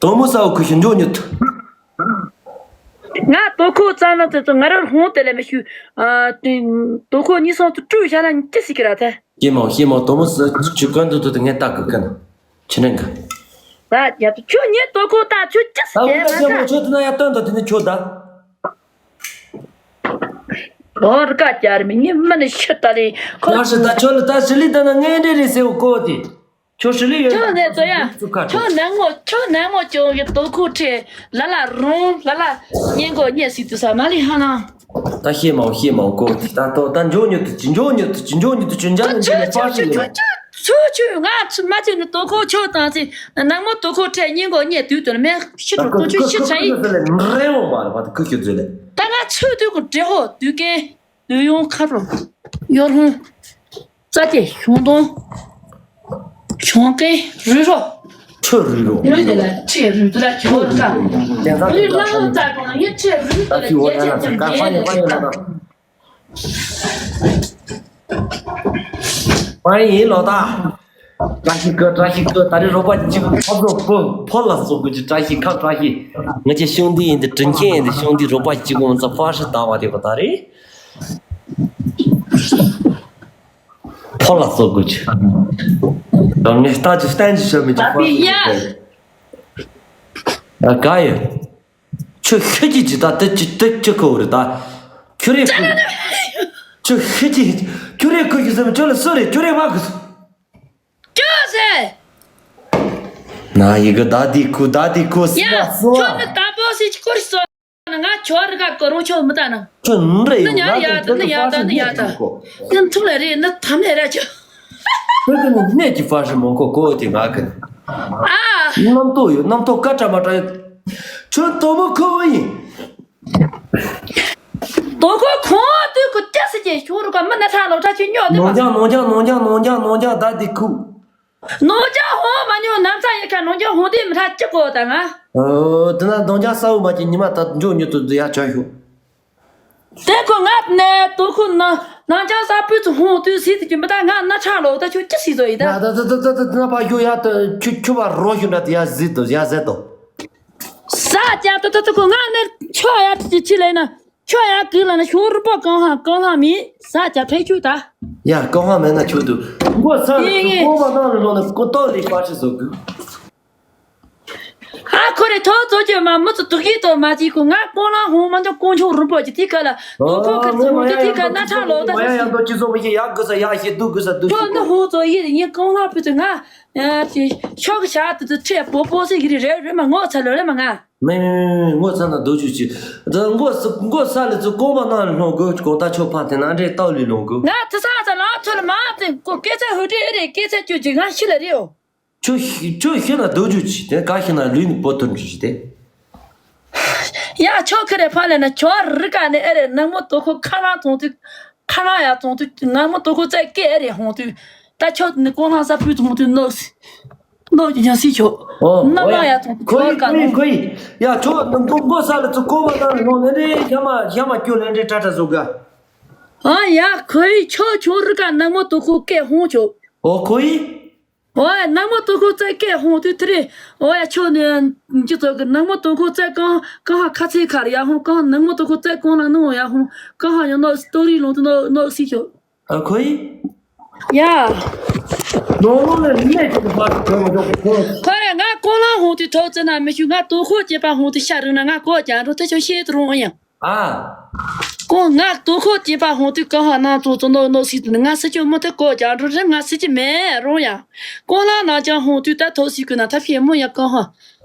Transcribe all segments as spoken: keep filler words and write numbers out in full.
དོ་མོ་ས་འོ་ཁུ་ཤི་འཇོག་ཉོ་ཐུ། ང་དོ་ཁོ་ཙམ་ན་ཙི་ཙི་ང་རང་ཧོང་དེ་ལས་མི་ཤུ། ཨ་དེ་དོ་ཁོ་གཉིས་སོང་དུ་སྤྲུལ་བཞག་ན་ཅི་སྲིད་ཀྱི་ར་ཐལ། ཤེས་མོ་ཤེས་མོ་དོ་མོ་ས་ཆུ་ཀན་དུ་དུ་དུ་ངས་ལྟ་གི་ཀན། ཆུ་ནན་གི། ད་ཡ་དུ་ཁྱོད་ངས་དོ་ཁོ་ལྟ་ཁྱོད་ཅི་ད་སྲིད་ཀྱི་ང་ད་ཁྱོད་མོ་ཁྱོད་དུ་ན་ཡ་སྟོན་དུ་དེ་ནི་ཁྱོད་ད། ཨོ་རི་ཀ་ཅར་མི་ཉི་མ་ནི་ཤི་ད་ལེ་ཁོ། ཡང་ཤི་ད་ཁྱོད་ལ་ད་ཤི་ལི་ད་ན་ངས་འདྲེ་རེ་སེ་འོ་ཀོ་དེ། ཁྱོད་ཧྲི་ལི་ཡོད་ཁྱོད་ནས་ཙོ་ཡ། ཚུགས་ཁ་ཁྱོད་ནང་མོ་ཁྱོད་ནང་མོ་ཅོ་གི་དོ་ཁུ་ཁྲེ་ལ་ལ་རོང་ལ་ལ་ཉེན་གོ་ཉེ་སི་ཏུ་ས་མ་ལི་ཧ་ན། ད་ཤེས་མའོ་ཤེས་མའོ་ཀོ་ད་ཏོ་ད་འཇོ་ཉོ་ཏུ་ཅི་འཇོ་ཉོ་ཏུ་ཅི་འཇོ་ཉོ་ཏུ་ཅི་འཇོ་ཉོ་ཏུ་ཅི་ཕ་ཤི་ལེ། ཆུ་ཆུ་ང་ཆུ་མ་ཆུ་ནི་དོ་ཁུ་ཆུ་དང་ཅི་ནང་མོ་དོ་ཁུ་ཁྲེ་ཉེན་གོ་ཉེ་དུ་དུ་མེ་ཤི་ཏུ་ཏུ་ཆུ་ཤི་ཆ་ཡི། རེ་འོང་བ་ལ་བ་ཏུ་ཁུ་ཁྱོད་ཟོས་ལེ། ད་ང་ཆུ་དུ་གུ་འདྲེ་ཧོ་དུ་ཀེ། ལུས་ཡོངས་ཁ་རུ། གཡོར་ཧུང་། རྩ་སྐྱེ་གཞུང་སྟོང་། གཞུང་སྐེ་རུས་རོ། ཁྲོད་རུས་རོ། ཡོད་དེ་ལ་ཁྲེ་རུས་དུ་ལ་གྱོར་ཀ། རུས་ལ་ལ་རྩ་གོང་ཡོད་ཁྲེ་རུས་དུ་ལ་རྒྱལ་ཆེན་དུ་རྒྱལ་ལ་ཁྲེ། པ་ཡིན་ལོ་ད། བཀྲ་ཤིས་ཀོ་བཀྲ་ཤིས་ཀོ་ད་རེས་རོགས་པ་གཅིག་ཕོ་ཚོ་ཕོ་ཕོ་ལ་སོགས་ཀྱི་བཀྲ་ཤིས་ཁ་བཀྲ་ཤིས། ང་ཚོ་ཤོང་འདི་ཡིན་འདི་དྲིན་ཆེན་ཡིན་འདི་ཤོང་འདི་རོགས་པ་གཅིག་ང་ཚོ་ཕ་ཧྲི་ད་བ་དེ་གོ་ད་རེད། ཕོ་ལ་སོགས་ཀྱི་རང་ངས་ལྟ་ཅི་བསྟན་ཅི་བྱ་མི་ཅི་ཕ་ཧྲི་ད་ག་ཡོད། ཁྱོད་ཤི་ཅི་ཅི་ད་དེ་ཅི་དེ་ཅི་ཁོ་རེད་ད། ཁྱོད་རེ་ཁུ། ཁྱོད་ཤི་ཅི། ཁྱོད་རེ་ཁུ་ཤི་སེམས་ཁྱོད་ལ་སུ་རེད་ཁྱོད་རེ་མ་ཁུ། ཅོ་སེ། ན་ཡི་གི་ད་དི་ཁུ་ད་དི་ཁུ་སི་ཡ། མ་སུ་ཁྱོད་ནི་ད་པོ་སི་ཅི་ཁོ་རི་སོ་ན་ང་ཁྱོད་རི་ག་ཀོ་རོང་ཁྱོད་མི་ད་ན། ཁྱོད་ནི་རེ་ཡོད་ན་ཡ་ད་ནི་ཡ་ད་ནི་ཡ་ད། ནི་ཐུག་ལ་རེ་ནི་ཐམ་ལ་ར་ཁྱོད། ཁྱོད་ཀྱི་ནི་གནས་ཀྱི་ཕ་ཧྲི་མོ་ཁོ་ཀོ་དེ་ང་གི། ཨ། རྣམ་རྟོག་ཡོད་རྣམ་རྟོག་ཀ་ཏྲ་མ་ཏྲ་ཡོད། ཁྱོད་དོ་མོ་ཁོ་བོ་ཡིན། དོ་ཁོ་ཁོང་དུས་ཁོ་ཅི་སི་ཅེ་ཤོར་རུ་ཀ་མི་ན་ཁྲ་ལོ་ཁྲ་ཁྱོད་ཉོ་དུས་མ། ནོང་ཅང་ནོང་ཅང་ནོང་ཅང་ནོང་ཅང་ནོང་ཅང་ད་དི་ཁུ། ནོང་ཅང་ཧོ་མ་ཉོ་ནམ་ཚ་ཡི་ཁ་ནོང་ཅང་ཧོ་དེ་མི་ཁྲ་ཅི་གོ་ད་ང་། ཨོ་དེ་ན་ནོང་ཅང་ས་འུ་མ་ཅི་ཉི་མ་ད་འཇོ་ཉོ་དུ་དུ་ཡ་ཆ་ཤོ། དེ་ཁོ་ང་ནས་དོ་ཁོ་ན་ནང་ཅང་ས་པུས་ཚུ་ཧོང་དུས་སི་དུ་ཀྱི་མི་ད་ང་ན་ཁྲ་ལོ་ད་ཁྱོད་ཅི་སི་ཟོ་ཡི་ད། ད་ད་ད་ད་ད་ད་ན་པ་ཤོ་ཡ་ད་ཁྱོད་ཁྱོད་པ་རོ་ཤོ་འདྲ་དུ་ཡ་ཟི་དུ་ཡ་ཟེ་དུ། ས་ཀྱང་ཏོ་ཏོ་ཏོ་ཁོ་ང་ནི་ཆོ་ཡ་ཏི་ཅི་ལེ་ན་ཆོ་ཡ་ཀི་ལ་ན་ཤོ་རུ་པོ་གང་ཧ་གང་ལ་མི་ས་ཀྱང་ཕྲེང་ཆུ་ད། ཡ་གང་ཧ་མེད་ན་ཆུ་དུ་མགོ་ས་ལ་ཡེ་ཡེ། ཀོ་བ་ནང་ལ་ལོ་ན་ཀོ་ཏོ་ལི་པ་ཆི་ཟོ་གུ། ཨ་ཁོ་རེ་ཐོ་ཚོ་ཅེ་མ་མི་ཚོ་དུག་གི་ཏོ་མ་ཅི་ཁོ་ང་ཀོ་ལ་ཧོ་མ་ཅོ་ཀོ་ཆོ་རུ་པོ་ཅི་ཏི་ཀ་ལ་ཏོ་ཁོ་ཀི་ཚོ་ཧོ་ཏི་ཏི་ཀ་ན་ཁྲ་ལོ་ད་ཡ་ཡ་ཏོ་ཅི་ཟོ་མི་ཡ་ཡ་གུ་ས་ཡ་ཤི་དུ་གུ་ས་དུ་ཁྱོ་ནི་ཧོ་ཚོ་ཡི་ཡི་ཀོ་ལ་ཕུ་ཚོ་ང་། ཨ་ཅི་ཤོག་ཤ་དུ་དུ་ཁྲེ་པོ་པོ་སི་གི་རི་རེ་རེ་མ་ངོ་ཚ་ལོ་རེ་མ་ང་། མེ་མེ་མེ་མེ་ངོ་ཚ་ན་རྡོ་ཆུ་ཅི། ད་ངོ་ས་ངོ་ས་ལི་ཚུ་ཀོ་མ་ནང་ལོང་གོ་གོ་ད་ཆོ་ཕ་དེ་ན་འདྲེ་ཏའོ་ལི་ལོང་གོ། ང་ཐི་ས་ཚ་ལ་ཚོ་ལ་མ་དེ་ཀོ་སྐད་ཆ་ཧུ་ཏི་ཨེ་རེ་སྐད་ཆ་ཅུ་ཅི་ང་ཤི་ལ་རེའོ། ཁྱོད་ཤི་ཁྱོད་ཤི་ན་རྡོ་རྒྱུག་ཅི་དེ་ག་ཤི་ན་ལུས་ནི་པོ་ཐུར་འཇུ་ཅི་དེ། ཡ་ཁྱོད་ཁི་རེ་ཕ་ལེ་ན་ཁྱོད་རི་ཀ་ནི་ཨེ་རེ་ནང་མོ་དོ་ཁོ་ཁ་ལང་ཐོང་དུས་ཁ་ལང་ཡ་ཐོང་དུས་ནང་མོ་དོ་ཁོ་ཙེ་ཀེ་ཨེ་རེ་ཧོང་དུས་ད་ཁྱོད་ནི་ཀོ་ལང་ས་ཕུད་ཐོང་དུས་ནོག་སི་ནོག་ཅི་ཅང་སི་ཁྱོད་ཨོ་ནང་ལང་ཡ་ཐོང་དུས་ཁོ་ཁྱོད་ཡི་རི་ཀ་ཁོ་ཡི་ནོག་ཁོ་ཡི་ཡ་ཁྱོད་ནི་མགོ་མགོ་ས་ལ་ཚུ་ཀོ་མ་ནང་ལོང་ནི་རེ་ཞ་མ་ཞ་མ་སྐྱོ་ལེན་རེ་ཏྲ་ཏྲ་བཟོ་ག་ཨ་ཡ་ཁོ་ཡི་ཁྱོད་ཁྱོད་རི་ཀ་ནང་མོ་དོ་ཁོ་ཀེ་ཧོང་ཁྱོད་ཨོ་ཁོ་ཡི། ཨོ་ཡ་ནང་མོ་དོ་ཁོ་ཙེ་ཀེ་ཧོང་དུས་ཐི་རེ། ཨོ་ཡ་ཁྱོད་ནི་འཇི་ཚོ་གི་ནང་མོ་དོ་ཁོ་ཙེ་གང་གང་ཧ་ཁ་ཚེ་ཁར་ཡ་ཧོང་གང་ནང་མོ་དོ་ཁོ་ཙེ་གང་ལ་ནོ་ཡ་ཧོང་གང་ཧ་ཡ་ནོ་སི་ཏོ་རི་ལོང་དུ་ནོ་ནོ་སི་ཁྱོད། ཨ་ཁོ་ཡི། ཡ། ནོ་ལོ་ལ་ནི་ནས་ཁྱོད་ཀྱི་ཕ་གི་གོ་མ་འཇོག་གི་ཁོ། ཁོ་རེ་ང་ཀོ་ལང་ཧོང་དུས་ཐོག་ཙེ་ན་མི་ཞུ་ང་དོ་ཁོ་སྐྱེས་པ་ཧོང་དུས་ཤ་རུང་ན་ང་ཀོ་ཀྱང་འགྲོ་ཐེ་ཆོ་ཤེས་དུ་རུང་ཨ་ཡང་། ཨ། ཀོ་ང་དོ་ཁོ་སྐྱེས་པ་ཧོང་དུས་ཀ་ཧ་ནང་ཚོ་ཚོ་ནོ་ནོ་སི་དུ་ནི་ང་སི་ཁྱོད་མོ་ཐེ་ཀོ་ཀྱང་འགྲོ་རེ་ང་སི་ཅི་མེད་རུང་ཡང་། ཀོ་ལང་ནང་ཅང་ཧོང་དུས་ད་ཐོག་སི་ཀུ་ན་ཐ་ཕྱི་མོ་ཡ་ཀ་ཧ།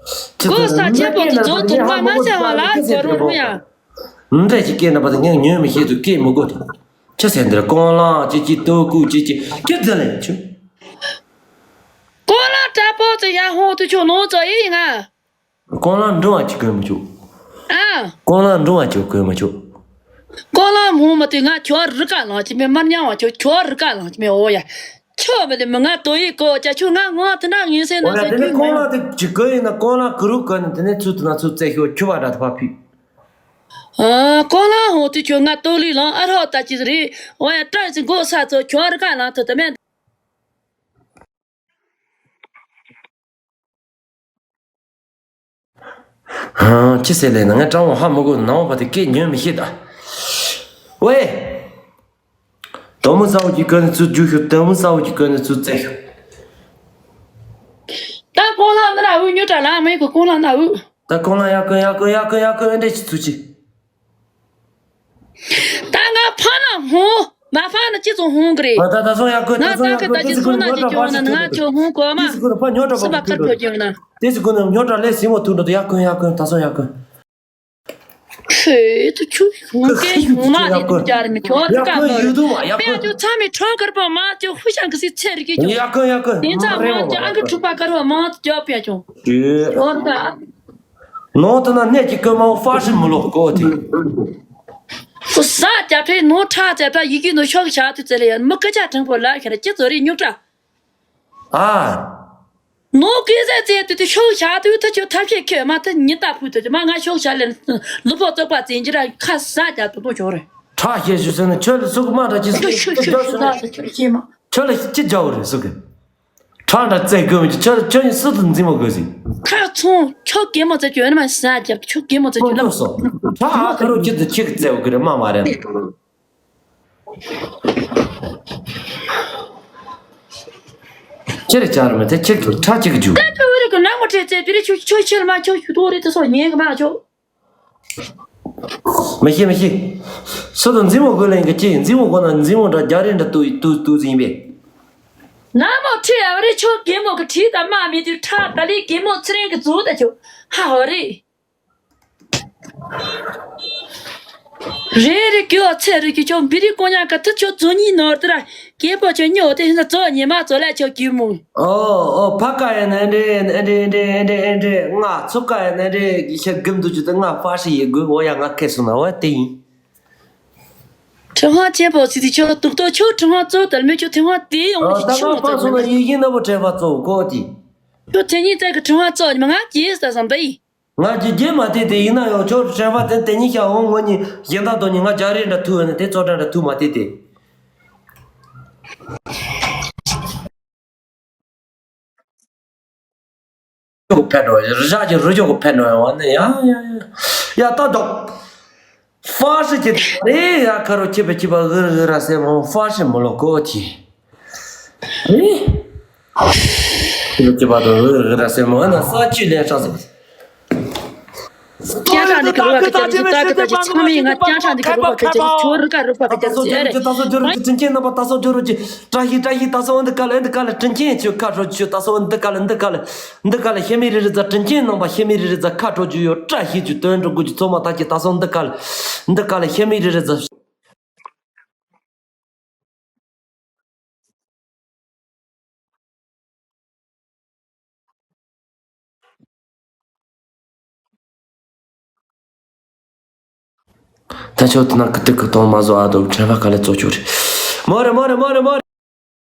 ཀོ་ས་ཆེ་པོ་དུ་ཚོ་དུ་ང་ང་སེ་ཧ་ལ་ཀོ་རུང་རུང་ཡང་། འདྲ་ཞིག་སྐད་ན་པ་དེ་ངས་ཉོན་མི་ཤེས་དུ་སྐད་མི་གོ་དེ། ཅི་ཟེར་འདིར་ཀོང་ལང་ཅི་ཅི་ཏོ་ཀུ་ཅི་ཅི་ཀི་ཙི་ལེ་ཆུ། ཀོང་ལང་དྲ་པོ་ཙི་ཡ་ཧོང་དུ་ཆུ་ནོ་ཙོ་ཡི་ང་། ཀོང་ལང་འགྲོ་བ་ཅི་གོས་མི་ཆུ། ཨ། ཀོང་ལང་འགྲོ་བ་ཅི་གོས་མི་ཆུ། ཀོང་ལང་མོ་མ་དེ་ང་ཁྱོ་རི་ཀ་ལང་ཅི་མེ་མར་ཉང་བ་ཁྱོ་ཁྱོ་རི་ཀ་ལང་ཅི་མེ་འོ་ཡ། ཁྱོ་མེ་དེ་མི་ང་ཏོ་ཡི་ཀོ་ཅ་ཆུ་ང་ངོ་དེ་འདྲ་ངེས་སེ་ན་ཟེར་ཁྱོད་མེ། ཀོང་ལང་དེ་ཅི་གོས་ཡིན་ན་ཀོང་ལང་གུ་རུ་གོས་ནི་དེ་ནས་ཚུ་དེ་ན་ཚུ་རྩེ་ཤོ་ཁྱུ་བ་འདྲ་དེ་ཕ་ཕི། ཨ། ཀོང་ལང་ཧོ་དུ་ཁྱོད་ང་ཏོ་ལི་ལང་ཨ་རོག་ད་ཅི་རེད། འོ་ཡ་ཏྲ་ཅི་མགོ་ས་ཚོ་ཁྱོད་རི་ཀ་ལང་ཐུ་དུ་མེད། ཅི་ཟེར་ལས་ན་ང་སྤྲང་བོ་ཧ་མི་གོ་ནང་བ་དེ་སྐད་ཉན་མི་ཤེས་ད། ཝེ། དོ་མོ་ས་འོ་གི་གོན་ནས་ཚུར་རྒྱུགས་ཤོག་དོ་མོ་ས་འོ་གི་གོན་ནས་ཚུར་རྩེ་ཤོག་ད་ཀོང་ལ་ན་ར་འུ་ཉོ་དྲ་ལ་མེ་གི་ཀོང་ལ་ན་འུ། ད་ཀོང་ལ་ཡ་ཀོན་ཡ་ཀོན་ཡ་ཀོན་ཡ་ཀོན་འདྲེ་ཅི་ཚུ་ཅི། ད་ང་ཕ་ན་ཧོ། མ་ཕ་ན་ཅི་ཙོ་ཧོང་གི་རེད། ད་ད་སོང་ཡ་ཀོན་ད་ད་སོང་ཡ་ཀོན་ད་ཅི་ཙོ་ན་ཅི་ཅོ་ན་ང་ཅོ་ཧོང་གོ་མ། ཏེ་ཙི་ཀུན་ཕ་ཉོ་དྲ་སུ་པ་ཁར་ཕོ་ཅོ་ན། ཏེ་ཙི་ཀུན་ཉོ་དྲ་ལས་སིང་བ་ཐུག་འགྲོ་ད་ཡ་ཀོན་ཡ་ཀོན་ད་སོང་ཡ་ཀོན། ཁོས་ཏུ་ཆུ་ཧུང་ཀེ་ཧུང་མ་ནི་ཏུ་ཅར་མི་ཁྱོ་ཏུ་ཀ་མོ་རེ། པེ་ཡ་ཅོ་ཚ་མི་ཁྲོ་ཀར་པོ་མ་ཅོ་ཧུ་ཤང་གི་སི་ཚེ་རི་ཀེ་ཅོ། ཡ་ཀོན་ཡ་ཀོན་ཏེ་ཚ་མ་ཅོ་ཨང་གི་ཁྲུ་པ་ཀར་པོ་མ་ཅོ་པེ་ཅོ། ཡོར་ད། ནོ་ཏུ་ན་ནེ་ཀི་ཀོན་མ་ཧྥ་ཤི་མི་ལོ་ཀོ་ཏི། ཁོ་ས་ཅ་ཕེ་ནོ་ཁྲ་ཅ་ད་ཡི་གེ་ནོ་ཤོག་ཤ་ཏུ་ཙེ་ལེ་ཡ་མི་ཀ་ཅ་དྲང་པོ་ལ་ཁེ་ར་ཅི་ཙོ་རི་ཉུག་ཏྲ། ཨ། ནོ་ཀི་ཟེ་ཙེ་ཏུ་ཏུ་ཤོག་ཤ་ཏུ་ཏུ་ཅོ་ཐབས་ཤེས་ཁེ་མ་ཏུ་ཉི་ཏ་ཕུ་ཏུ་ཅོ་མ་ང་ཤོག་ཤ་ལེ་ལུ་ཕོ་ཙོག་པ་ཙེ་འཇི་ར་ཁ་ས་ཅ་ཏུ་ཏུ་ཅོ་རེ། ཁྲ་ཤེས་ཞུ་ཟེར་ན་ཁྱོད་ལ་སུ་གི་མ་འདྲ་ཅི་ཤོག་ཤོག་ཤོག་ཤོག་ཤོག་ཤོག་ཤོག་ཤེས་མ། ཁྱོད་ལ་ཅི་རྒྱག་རེད་སུ་གི། ཁྲག་འདྲ་བཙལ་དགོས་མི་ཁྱོད་ཁྱོད་ཡིན་སུ་དང་འཛིང་མ་དགོས་ཟིན། ཁ་ཚོང་ཁྱོད་གད་མོ་བཙལ་གྱི་ཡོད་ན་མ་ཟ་རྒྱབ་ཁྱོད་གད་མོ་བཙལ་གྱི་ལབ་སོ། ཁྲག་ཨ་ཁ་རུ་ཁྱི་དང་ཁྱི་གི་བཙལ་བ་གི་རེད་མ་མ་རེད། ཁྱི་རེད་ཅག་རེད་མི་དེ་ཁྱི་གི་ཁྲག་ཁྱི་གི་རྒྱུ། ད་ཁྱོད་རེད་གི་ནག་མོ་བྲེལ་བཙལ་བི་རེད་ཁྱོད་ཁྱོད་ཁྱི་ལ་མ་ཁྱོད་ཁྱོད་དོ་རེད་དེ་སོ་ཉན་གི་མ་ཁྱོད། མི་ཤེས་མི་ཤེས། སུ་དང་འཛིང་མོ་དགོས་ལན་གྱི་ཅི་འཛིང་མོ་དགོས་ན་འཛིང་མོ་འདྲ་རྒྱ་རིགས་འདྲ་ཏུ་ཏུ་ཏུ་ཟིན་པས། ན་མོ་ཁྲི་ཨ་རི་ཆོ་གེ་མོ་གི་ཁྲི་ད་མ་མི་དུ་ཁྲ་ད་ལི་གེ་མོ་ཚེ་རིང་གི་ཛུ་ད་ཆོ་ཧ་ཧོ་རི། རེ་རེ་གི་ཨོ་ཚེ་རི་གི་ཆོ་བི་རི་ཀོ་ཉ་ག་ཏི་ཆོ་ཛུ་ཉི་ནོར་ཏི་ར། སྐྱེས་པོ་ཁྱོད་སྨྱོ་དེ་ཡིན་ན་ཙོ་ཉི་མ་ཙོ་ལས་ཁྱོད་ཀྱི་མོ། ཨོ་ཨོ་ཕ་ཀ་ཡ་ན་འདྲེ་འདྲེ་འདྲེ་འདྲེ་འདྲེ་ང་ཚོ་ཀ་ཡ་ན་འདྲེ་གི་ཤ་གིམ་དུ་ཅུ་དེ་ང་ཧྥ་ཧྲི་ཡི་དགོས་འོ་ཡ་ང་ཁེ་སོང་ན་འོ་དེ་ཡིན། ཁྲི་ཧང་ཆེན་པོ་སི་དི་ཆོ་ཏུག་ཏོ་ཆོ་ཁྲི་ཧང་ཙོ་དལ་མོ་ཆོ་ཐི་ཧང་དེ་ཡོང་ཨོ་ཞིག་ད་ཆོ་ང་ཙོ་ཕ་སོང་ན་ཡི་ཡི་ན་པོ་དྲན་པ་ཙོ་གོ་དེ། ཁྱོད་དེ་ཉིད་ཙེ་གི་ཁྲི་ཧང་ཙོ་ཉི་མ་ང་ཀྱིས་ད་བསམ་པ་ཡིན། ང་རྒྱལ་རྒྱལ་མ་དེ་དེ་ཡིན་ན་ཡང་ཁྱོད་དྲན་པ་དེ་དེ་ཉིད་ཤ་འོང་ངོ་ཉིད་གཞན་དག་དོ་ཉིད་ང་རྒྱ་རེ་འདྲ་ཐུ་ནི་དེ་ཙོ་འདྲ་འདྲ་ཐུ་མ་དེ་དེ། ཕེ་འགྲོ་རི་ཞག་གི་རུ་ཅོག་གི་ཕེ་འགྲོ་ཡང་བ་ནི་ཡང་ཡང་ཡང་ཡ་ཏག་ཏོག་ཧྥ་ཧྲི་ཁྱི་རེ་ཡ་ཁ་རོ་ཁྱི་པ་ཁྱི་པ་ཨུ་ར་ཨུ་ར་སེ་མོ་ཧྥ་ཧྲི་མོ་ལོ་ཀོ་ཁྱི་རེ། ཁྱི་པ་ཁྱི་པ་དང་ཨུ་ར་ཨུ་ར་སེ་མོ་ཨ་ན་ས་ཆུ་ལས་ཧྲ་སེ། སྐྱ་ཁྲ་འདི་གི་རུ་བ་ཁ་ཅག་རུ་ཅི་ཏག་ཏག་ཅི་ཚང་མས་ང་སྐྱ་ཁྲ་འདི་གི་རུ་བ་ཁ་ཅག་རུ་ཆོ་རུ་ཀ་རུ་བ་ཁ་ཅག་རུ་ཅི་ཨེ་རེད། ད་སོ་ཇོ་རུ་ཅི་དྲིན་ཆེན་རྣམ་པ་ད་སོ་ཇོ་རུ་ཅི་བཀྲ་ཤིས་བཀྲ་ཤིས་ད་སོ་འདི་ག་ལ་འདི་ག་ལ་དྲིན་ཆེན་ཆུ་ཁ་རོ་ཆུ་ད་སོ་འདི་ག་ལ་འདི་ག་ལ། འདི་ག་ལ་ཤེས་མི་རེ་རེ་ཛ་དྲིན་ཆེན་རྣམ་པ་ཤེས་མི་རེ་རེ་ཛ་ཁ་དྲོ་རྒྱུ་ཡོད་བཀྲ་ཤིས་རྒྱུ་དོན་འགྲོ་དགོས་རྒྱུ་ཚོ་མ་ཐག་གི་ད་སོ་འདི་ག་ལ་འདི་ག་ལ་ཤེས་མི་རེ་རེ་ཛ། ད་ཆོག་ཏུ་ན་ཀི་ཏི་ཀི་གཏོང་མ་བཟོ་ཨ་དོ་དྲན་པ་ག་ལེ་གཙོ་ཆོག་རེད། མོ་རེ་མོ་རེ་མོ་རེ་མོ་རེ།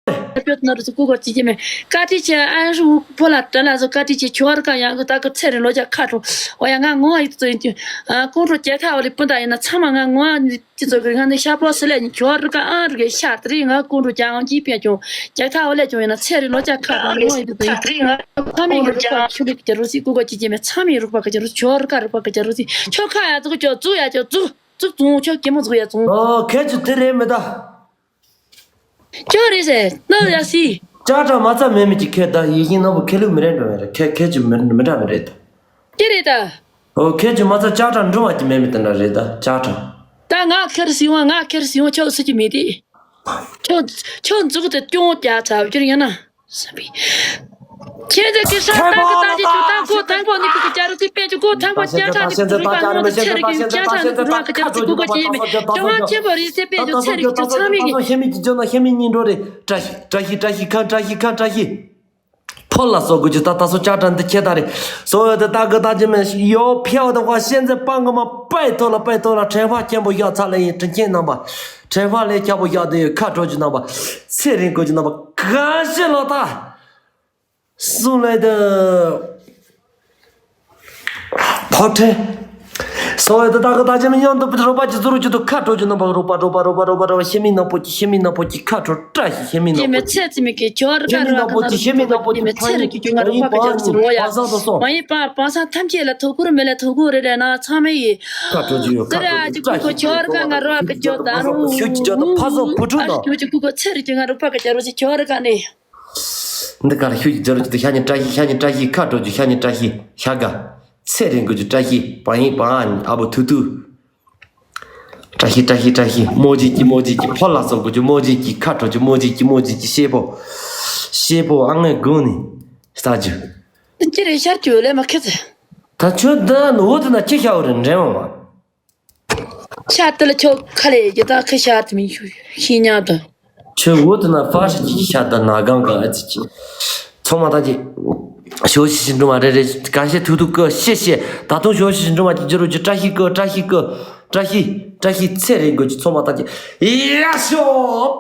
ཨ་ཆོག་ཏུ་ན་རུ་སུ་ཀུ་གོ་ཅི་ཅི་མེ་ཀ་ཏི་ཆེ་ཨ་རུ་ཕོ་ལ་དྲ་ལ་བཟོ་ཀ་ཏི་ཆེ་ཆོ་ར་ཀ་ཡང་གི་ད་ཀི་ཚེ་རིང་ལོ་ཅག་ཁ་ཁྲོ་ཨོ་ཡ་ང་ངོ་ཨ་ཡི་ཏུ་ཡིན་ཏུ་ཨ་ཀུང་ཁྲོ་ཅེ་ཐ་ཨོ་ལི་སྤུན་ད་ཡིན་ན་ཚང་མ་ང་ངོ་ཨ་ནི་ཅི་ཙོ་གི་ང་ནི་ཤ་པོ་སི་ལེ་ཉི་ཁྱོ་རུ་ཀ་ཨང་རུ་གི་ཤ་ཏི་རི་ང་ཀུང་ཁྲོ་ཅང་ཨང་ཅི་པེ་ཁྱོ་ཅེ་ཐ་ཨོ་ལེ་ཁྱོ་ཡིན་ན་ཚེ་རིང་ལོ་ཅག་ཁ་ཁྲོ་ངོ་ཨ་ཡི་ཏུ་ཡིན། ཚང་མ་ཡི་རུ་ཀ་ཆུ་ལི་ཀི་ཅེ་རུ་སི་ཀུ་གོ་ཅི་ཅི་མེ་ཚང་མ་ཡི་རུ་པ་ཀི་ཅེ་རུ་ཆོ་རུ་ཀ་རུ་པ་ཀི་ཅེ་རུ་སི་ཆོ་ཁ་ཡ་ཙུ་ཀུ་ཅོ་ཙུ་ཡ་ཅོ་ཙུ། ཙུག་བཙོང་ཁྱོད་གད་མོ་ཙུག་ཡ་བཙོང་། ཨོ་ཁྱེད་ཀྱི་དེ་རེད་མི་ད། ཁྱོད་རེད་ཟེར་ནོ་ཡ་སི། ཅག་གྲ་མ་ཚ་མེད་མི་གྱི་ཁྱེད་ད་ཡིད་བཞིན་ནོར་བུ་ཁས་ལུགས་མི་རེད་འགྲོ་མེད་རེད་ཁྱེད་ཁྱེད་ཀྱི་མི་མི་འདྲ་མི་རེད་ད། ཅི་རེད་ད། ཨོ་ཁྱེད་ཀྱི་མ་ཚ་ཅག་གྲ་འགྲོ་བ་གྱི་མེད་མི་དེ་འདྲ་རེད་ད་ཅག་གྲ། ད་ང་ཁེར་སི་ཡོང་ང་ཁེར་སི་ཡོང་ཁྱོད་སུ་གྱི་མི་དེ། ཁྱོད་ཁྱོད་འཛུགས་དེ་སྐྱོང་རྒྱག་ཚར་བ་ཁྱོད་ཡིན་ན། ཁྱེད་ཚོས་ཀྱི་ཧྲ་ཏང་གི་ཏང་ཅི་ཅུ་ཏང་གོ་ཏང་གོ་ནི་ཀུ་ཀུ་ཅ་རུ་ཚི་པེ་ཅུ་གོ་ཏང་གོ་ཅ་ཁྲ་ནི་ཀུ་ཀུ་རུ་ཀ་ནོ་ཚེ་རི་ཀུ་ཅ་ཁྲ་ནི་ཀུ་རུ་ཀ་ཅ་རུ་ཚི་ཀུ་གོ་ཅི་མེ་ཅོ་ང་ཆེན་པོ་རི་ཚེ་པེ་ཅུ་ཚེ་རི་ཀུ་ཚང་མི་གི་ཤེ་མི་ཅི་ཅོ་ན་ཤེ་མི་ཉིན་འགྲོ་རེ། བཀྲ་ཤིས་བཀྲ་ཤིས་བཀྲ་ཤིས་ཁ་བཀྲ་ཤིས་ཁ་བཀྲ་ཤིས། ཕོ་ལ་སོགས་དགོས་ཀྱི་ད་ད་སོ་ཅག་དྲ་འདི་ཁྱེད་ད་རེད། སོ་ཡོད་དེ་ད་གི་ད་ཅི་མེད་ཡོ་ཕེའོ་དེ་ཁ་ཤེས་འཛེ་པང་གི་མ་པའི་ཐོག་ལ་པའི་ཐོག་ལ་དྲན་པ་སྐྱེན་པོ་ཡག་ཚ་ལེ་ཡིན་དྲིན་ཆེན་རྣམ་པ། དྲན་པ་ལས་ཁྱབ་པོ་ཡག་དེ་ཡོད་ཁ་དྲོ་ཀྱི་རྣམ་པ། ཚེ་རིང་དགོས་ཀྱི་རྣམ་པ་གང་ཤེས་ལོ་ད། གསུང་ལས་དུ། ཐོག་ཁྲེ། སོ་ཡ་ད་ད་ག་ད་ཅི་མི་ཡང་དུ་རོགས་པ་ཅི་ཟུར་ཅི་དུ་ཁ་དྲོ་ཅི་ནམ་པ་རོགས་པ་རོགས་པ་རོགས་པ་རོགས་པ་ཤེ་མི་ནག་པོ་ཅི་ཤེ་མི་ནག་པོ་ཅི་ཁ་དྲོ་བཀྲ་ཤིས་ཤེ་མི་ནག་པོ་ཅི། ཅི་མི་ཚེ་ཙི་མི་གི་ཁྱོ་ར་ཤེ་མི་ནག་པོ་ཅི་ཤེ་མི་ནག་པོ་ཅི་ཕ་ཡི་ཁྱོ་ང་རོགས་པ་གི་ཅི་ཟུར་ཡ། མ་ཡི་པ་པ་སང་ཐམས་ཅད་ལ་ཐུགས་ཁུར་མི་ལ་ཐུགས་ཁུར་རེ་ལ་ན་ཚང་མ་ཡི། ཁ་དྲོ་ཅི་ཡོད་ཁ་དྲོ་ཅི་བཀྲ་ཤིས་ཁྱོ་ར་ང་རོགས་པ་གི་ཅོ་ད་རུང་ཤུགས་ཅི་ཅོ་ད་ཕ་སང་བུ་ཕྲུག་ནོ། ཁྱོ་ཅི་ཁུ་ཁོ་ཚེ་རི་ཅི་ང་རོགས་པ་གི་ཅོ་རུ་ཅི་ཁྱོ་ར་ག་ནི། འདི་ག་ལ་ཤུགས་ཀྱིས་སྦྱར་རོགས་ཀྱི་འདུག་ཤ་ཉེ་བཀྲ་ཤིས་ཤ་ཉེ་བཀྲ་ཤིས་ཁ་དྲོ་རྒྱུ་ཤ་ཉེ་བཀྲ་ཤིས་ཤ་དགའ། ཚེ་རིང་དགོས་རྒྱུ་བཀྲ་ཤིས་པ་ཡིན་པ་ཨ་བོ་ཐུ་ཐུ། བཀྲ་ཤིས་བཀྲ་ཤིས་བཀྲ་ཤིས་མོ་རྒྱུད་ཀྱི་མོ་རྒྱུད་ཀྱི་ཕོ་ལ་སོགས་དགོས་རྒྱུ་མོ་རྒྱུད་ཀྱི་ཁ་དྲོ་རྒྱུ་མོ་རྒྱུད་ཀྱི་མོ་རྒྱུད་ཀྱི་ཤེས་པོ། ཤེས་པོ་ཨ་ངའི་དགུང་ནས་ལྟ་རྒྱུ། ཅི་རེད་ཤར་རྒྱུ་ལས་མ་ཁེ་ཚེ། ད་ཁྱོད་འདི་ནི་འོ་དེ་ན་ཅི་ཤ་བོ་རེད་འདྲེན་འོང་བ། ཤ་དེ་ལ་ཁྱོད་ཁ་ལས་ཡི་དྭགས་ཁ་ཤ་དེ་མི་ཤུ་ཤི་ཉག་དང་། ཁྱོད་འོ་དེ་ན་ཧྥ་ཧྲི་ཅིག་ཤ་དང་ན་གང་གང་ཨ་ཅིག་ཅིག་ཚང་མ་ད་ཅིག་ཞོ་ཤི་ཤི་འགྲོ་མ་རེད་རེད་གང་ཤེས་ཐུག་ཐུག་ཀི་ཤེས་ཤེས་ད་དུང་ཞོ་ཤི་ཤི་འགྲོ་མ་ཅིག་ཅི་རུ་ཅི་བཀྲ་ཤིས་ཀི་བཀྲ་ཤིས་ཀི་བཀྲ་ཤིས་བཀྲ་ཤིས་ཚེ་རིང་དགོས་ཀྱི་ཚང་མ་ད་ཅིག་ཡ་ཤོ་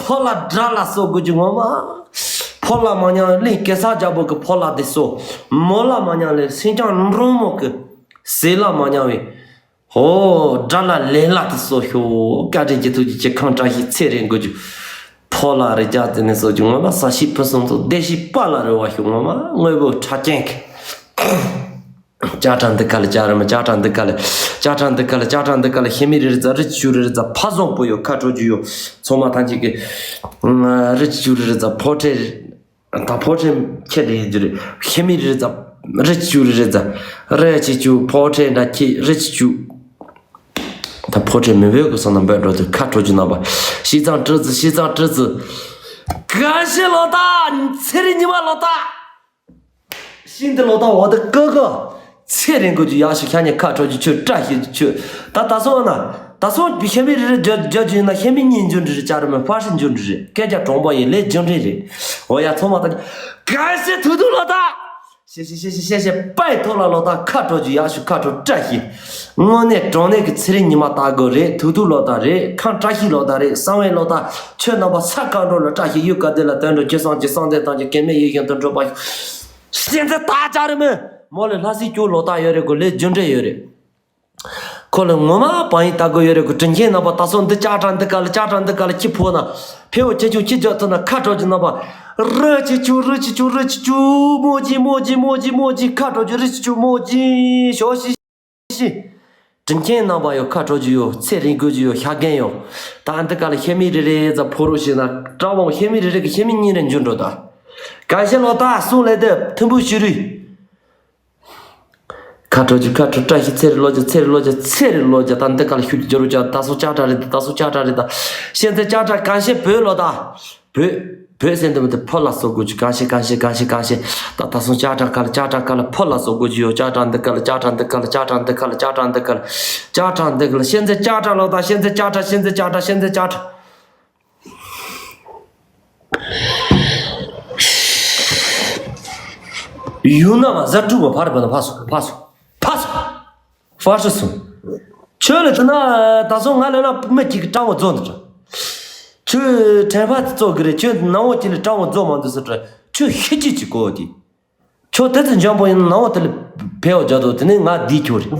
ཕོ་ལ་དགྲ་ལ་སོགས་དགོས་ཀྱི་ངོ་མ་ཕོ་ལ་མ་ཉང་གླིང་གེ་སར་རྒྱལ་པོ་གི་ཕོ་ལ་དེ་སོ་མོ་ལ་མ་ཉང་ལས་སེང་ལྕམ་འབྲོང་མོ་གི་ཟས་ལ་མ་ཉང་བའི། ཧོ། དགྲ་ལ་ལས་ལ་དུ་གསོ་ཤོག་བཀའ་དྲིན་གྱི་ཐུགས་ཀྱི་ཁྱེད་ཁང་བཀྲ་ཤིས་ཚེ་རིང་དགོས་རྒྱུ། ཕོ་ལ་རི་རྒྱ་བཙན་ནས་གསོ་རྒྱུ་ངོ་མ་ས་གཤིས་ཕུན་སུམ་ཚོགས་སྡེ་བཞི་པ་ལ་རེ་བ་ཤོག་ངོ་མ་དངོས་པོ་ཁྲ་ཅན་གི། ཅ་ཀྲ་འདི་ག་ལ་ཅ་ར་མ་ཅ་ཀྲ་འདི་ག་ལ་ཅ་ཀྲ་འདི་ག་ལ་ཅ་ཀྲ་འདི་ག་ལ་ཤེ་མི་རི་རི་ཛ་རི་ཅུ་རི་རི་ཛ་ཕ་བཟང་པོ་ཡོད་ཁ་དྲོ་རྒྱུ་ཡོད་ཚང་མ་ཐང་ཅིག་གི། རི་ཅུ་རི་རི་ཛ་ཕོ་ཁྲེ། ད་ཕོ་ཁྲེ་ཁྱེད་དེ་ཡིན་རྒྱུ་རེད། ཤེ་མི་རི་ཙ་རི་ཅི་ཅུ་རི་རི་ཙ་རི་ཅི་ཅུ་ཕོ་ཁྲེ་འདྲ་ཁྱེད་རི་ཅི་ཅུ། ད་ཕོ་ཁྲེ་མི་བོད་ཀྱི་སོང་ན་འབོད་འགྲོ་དུས་ཁ་དྲོ་རྒྱུ་ན་པ། ཤི་ཙང་ཀྲི་ཙི་ཤི་ཙང་ཀྲི་ཙི། ག་ཤེ་ལོ་ད་ཚེ་རིང་ཉི་མ་ལོ་ད། ཤིང་འདི་ལོ་ད་འོ་ད་ཀ་ཀ་ཚེ་རིང་དགོས་རྒྱུ་ཡག་ཤོས་ཤ་ཉེ་ཁ་དྲོ་རྒྱུ་ཁྱོད་བཀྲ་ཤིས་རྒྱུ་ཁྱོད་ད་ད་སོང་ན་ད་སོང་ཤེ་མི་རི་རི་རྒྱ་རྒྱ་རྒྱུ་ཡིན་ན་ཤེ་མི་གཉིས་འཇུ་འདྲི་རི་ཅ་རི་མི་ཕ་ཧྲི་འཇུ་འདྲི་རི་སྐད་ཆ་གྲོང་པ་ཡིན་ལས་རྒྱུ་འདྲི་རི་འོ་ཡ་ཚང་མ་ད་ག་ཤེ་ཐུག་ཐུག་ལོ་ད། ཤེ་ཤེ་ཤེ་ཤེ་ཤེ་ཤེ་པའི་ཐོག་ལ་ལོ་ད་ཁ་དྲོ་རྒྱུ་ཡག་ཤོས་ཁ་དྲོ་བཀྲ་ཤིས། དངོས་གནས་དྲང་གནས་ཀྱི་ཚེ་རིང་ཉི་མ་ལྟ་དགོས་རེད། ཐུག་ཐུག་ལོ་ད་རེད། ཁམས་བཀྲ་ཤིས་ལོ་ད་རེད། གསང་བའི་ལོ་ད་ཁྱོད་རྣམ་པ་ས་ག་འགྲོ་ལ་བཀྲ་ཤིས་ཡུལ་ག་དེ་ལ་དོན་འགྲོ་ཁྱེད་སངས་ཀྱི་གསང་བདེ་དང་གི་གེ་མེད་ཡིད་བཞིན་དུ་འགྲོ་པ་ཤིག་ཤེས་ཚེ་ད་ཅ་རེ་མོ་མོ་ལས་ལྷ་སྲས་སྐྱོ་ལོ་ད་ཡོད་རེད་གོ་ལས་རྒྱུ་འབྲས་ཡོད་རེད། ཁོ་ལ་ངོ་མ་བང་ཡིན་ལྟ་དགོས་ཡོད་རེད་གོ་དྲིན་ཆེན་རྣམ་པ་ད་སོང་འདི་ཅ་ཀྲ་འདི་ག་ལ་ཅ་ཀྲ་འདི་ག་ལ་ཁྱི་ཕོ་ན་ཕེ་བོ་ཁྱེད་ཆུང་ཁྱི་རྒྱག་ཐུབ་ན་ཁ་དྲོ་གྱི་རྣམ་པ་རི་ཆི་ཆུ་རི་ཆི་ཆུ་རི་ཆི་ཆུ་མོ་ཇི་མོ་ཇི་མོ་ཇི་མོ་ཇི་ཁ་དྲོ་གྱི་རི་ཆི་ཆུ་མོ་ཇི་ཞོ་ཤི། ཤི། དྲིན་ཆེན་རྣམ་པ་ཡོད་ཁ་དྲོ་རྒྱུ་ཡོད་ཚེ་རིང་དགོས་རྒྱུ་ཡོད་ཤ་རྒན་ཡོད། ད་འདི་ག་ལ་ཤེ་མི་རེ་རེ་ཙ་ཕོ་རོ་ཤི་ན་གྲྭ་བོ་ཤེ་མི་རེ་རེ་གི་ཤེ་མི་གཉིས་རེ་འཇུ་འགྲོ་ད། ག་ཤེ་ལོ་ད་གསུང་ལས་དེ་ཐུམ་བུ་ཤི་རུས། ཁ་དྲོ་རྒྱུ་ཁ་དྲོ་བཀྲ་ཤིས་ཚེ་རིང་ལོ་རྒྱུ་ཚེ་རིང་ལོ་རྒྱུ་ཚེ་རིང་ལོ་རྒྱུ་ད་འདི་ག་ལ་ཤུགས་ཀྱི་རྒྱུ་རུ་ཅག་ད་སོ་ཅ་ཀྲ་རེད་ད་ད་སོ་ཅ་ཀྲ་རེད་ད། ཤེ་ཚེ་ཅ་ཀྲ་ག་ཤེ་བོད་ལོ་ད། བོད། བོད་ཟེར་འདི་མི་འདི་ཕོ་ལ་སོགས་དགོས་ཀྱི་གང་ཤེས་གང་ཤེས་གང་ཤེས་གང་ཤེས། ད་ད་སོང་ཅ་ཀྲ་ཀ་ལ་ཅ་ཀྲ་ཀ་ལ་ཕོ་ལ་སོགས་དགོས་ཀྱི་ཡོད་ཅ་ཀྲ་འདི་ཀ་ལ་ཅ་ཀྲ་འདི་ཀ་ལ་ཅ་ཀྲ་འདི་ཀ་ལ་ཅ་ཀྲ་འདི་ཀ་ལ་ཅ་ཀྲ་འདི་ཀ་ལ་ཤེས་འདི་ཅ་ཀྲ་ལོ་ད་ཤེས་འདི་ཅ་ཀྲ་ཤེས་འདི་ཅ་ཀྲ་ཤེས་འདི་ཅ་ཀྲ། ཡུལ་ན་མ་ཟ་དྲུག་མ་ཕར་བ་ན་ཕ་སོ་ཕ་སོ་ཕ་སོ། ཧྥ་ཧྲི་སོང་། ཁྱོད་ལ་དེ་ན་ད་སོང་ང་ལ་ན་མི་གཅིག་གི་སྤྲང་བོ་རྫོགས་འདུག་ཁྱོད་དྲན་པ་དེ་རྫོགས་གི་རེད། ཁྱོད་ནང་བོ་གཅིག་ལ་སྤྲང་བོ་རྫོགས་མ་འདུག་ཟེར་ཁྱོད་ཤི་གཅིག་གཅིག་གོ་དེ། ཁྱོད་དེ་ཚོ་འཇོན་པོ་ཡིན་ན་ནང་བོ་དེ་ལ་ཕེ་བ་རྒྱག་དོ་དེ་ནས་ང་བསྡད་ཁྱོད་རེད།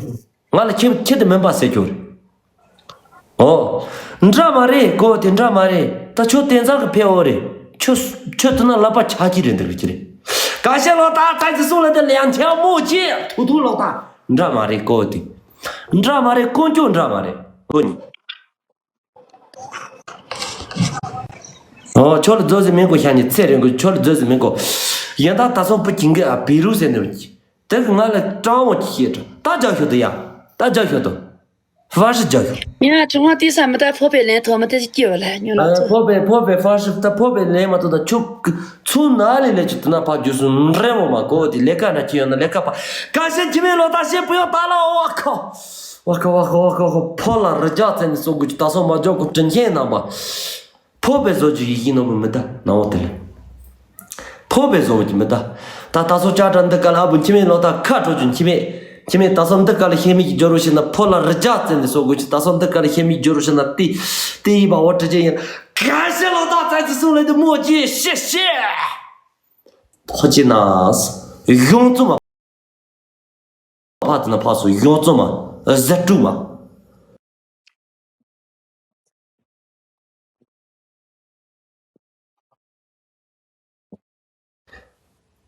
ང་ལ་ཁྱེད་ཁྱེད་དེ་མིན་པ་ཟེར་ཁྱོད་རེད། ཨོ། འདྲ་མ་རེད་གོ་དེ་འདྲ་མ་རེད། ད་ཁྱོད་དེང་སང་གི་ཕེ་བ་རེད། ཁྱོད་ཁྱོད་དེ་ན་ལབ་པ་ཆགས་ཀྱི་རེད་འདུག་ཁྱེད་རེད། ག་ཤེ་ལོ་ད་ད་ཅི་སོང་ལ་དེ་ལ་ཡང་ཐེ་མོ་ཅི་ཐུག་ཐུག་ལོ་ད། འདྲ་མ་རེད་གོ་དེ། འདྲ་མ་རེད་དཀོན་མཆོག་འདྲ་མ་རེད་གོ་ནི། ཨོ་ཁྱོད་ལ་རྫོགས་ཟིན་མིན་གོ་ཤ་ཉེ་ཚེ་རིང་གོ་ཁྱོད་ལ་རྫོགས་ཟིན་མིན་གོ། ཡིན་ད་ད་སོང་པུ་ཀྱིན་གི་ཨ་བི་རུ་ཟེར་ནི་བ་ཅི། དེ་གི་ང་ལ་སྤྲང་བོ་ཅི་ཤེས་ད་རྒྱག་ཤོད་དོ་ཡ། ད་རྒྱག་ཤོད་དོ། ཧྥ་ཧྲི་རྒྱག་ཤོད། ཡ་གྲོང་བ་དེ་ས་མི་ད་ཕོ་པའི་ལན་ཐོག་མ་དེ་ཅི་སྐྱེ་བ་ལ་ཉོ་ལ་ཨ་ཚོ། ཕོ་པའི་ཕོ་པའི་ཧྥ་ཧྲི་ད་ཕོ་པའི་ལན་མ་ཐོག་ད་ཆུ་ཚུ་ན་ལི་ལས་ཅི་དེ་ན་ཕ་རྒྱུ་སུ་འདྲེ་མོ་མ་གོ་དེ་ལས་ཀ་ན་ཅི་ཡོད་ན་ལས་ཀ་པ་ག་ཤེ་ཁྱི་མེད་ལོ་ད་ཤེ་པུ་ཡོ་ད་ལ་ཨོ་ཁོ། ཝ་ཁ་ཝ་ཁ་ཝ་ཁ་ཕོ་ལ་རི་རྒྱག་ཚན་ནི་སོ་དགོས་ཀྱི་ད་སོ་མ་འཇོག་གོ་དྲིན་ཆེན་རྣམ་པ། ཕོ་པའི་བཟོ་རྒྱུ་ཡིད་བཞིན་ནོར་བུ་མི་ད་ནང་བ་དེ་ལ། ཕོ་པའི་བཟོ་རྒྱུ་མི་ད། ད་ད་སོ་ཅ་ཀྲ་འདི་ག་ལ་ཨ་བུ་འཆི་མེད་ལོ་ད་ཁ་དྲོ་རྒྱུ་འཆི་མེད། འཆི་མེད་ད་སོ་འདི་ག་ལ་ཤེས་མི་གི་སྦྱོར་རོ་ཤེས་ན་ཕོ་ལ་རི་རྒྱག་ཚན་ནི་སོ་དགོས་ཀྱི་ད་སོ་འདི་ག་ལ་ཤེས་མི་གི་སྦྱོར་རོ་ཤེས་ན་ཏི་ཏི་ཡིན་པ་འོ་དྲི་ཅན་ཡིན། ག་ཤེ་ལོ་ད་ཚ་ཚི་སུ་ལ་དེ་མོ་ཅི་ཤེ་ཤེ། ཐོ་ཅི་ན་གཞུང་རྩོམ་མ། ཕ་དེ་ན་ཕ་སོ་གཞུང་རྩོམ་མ་ཟ་དྲུག་མ།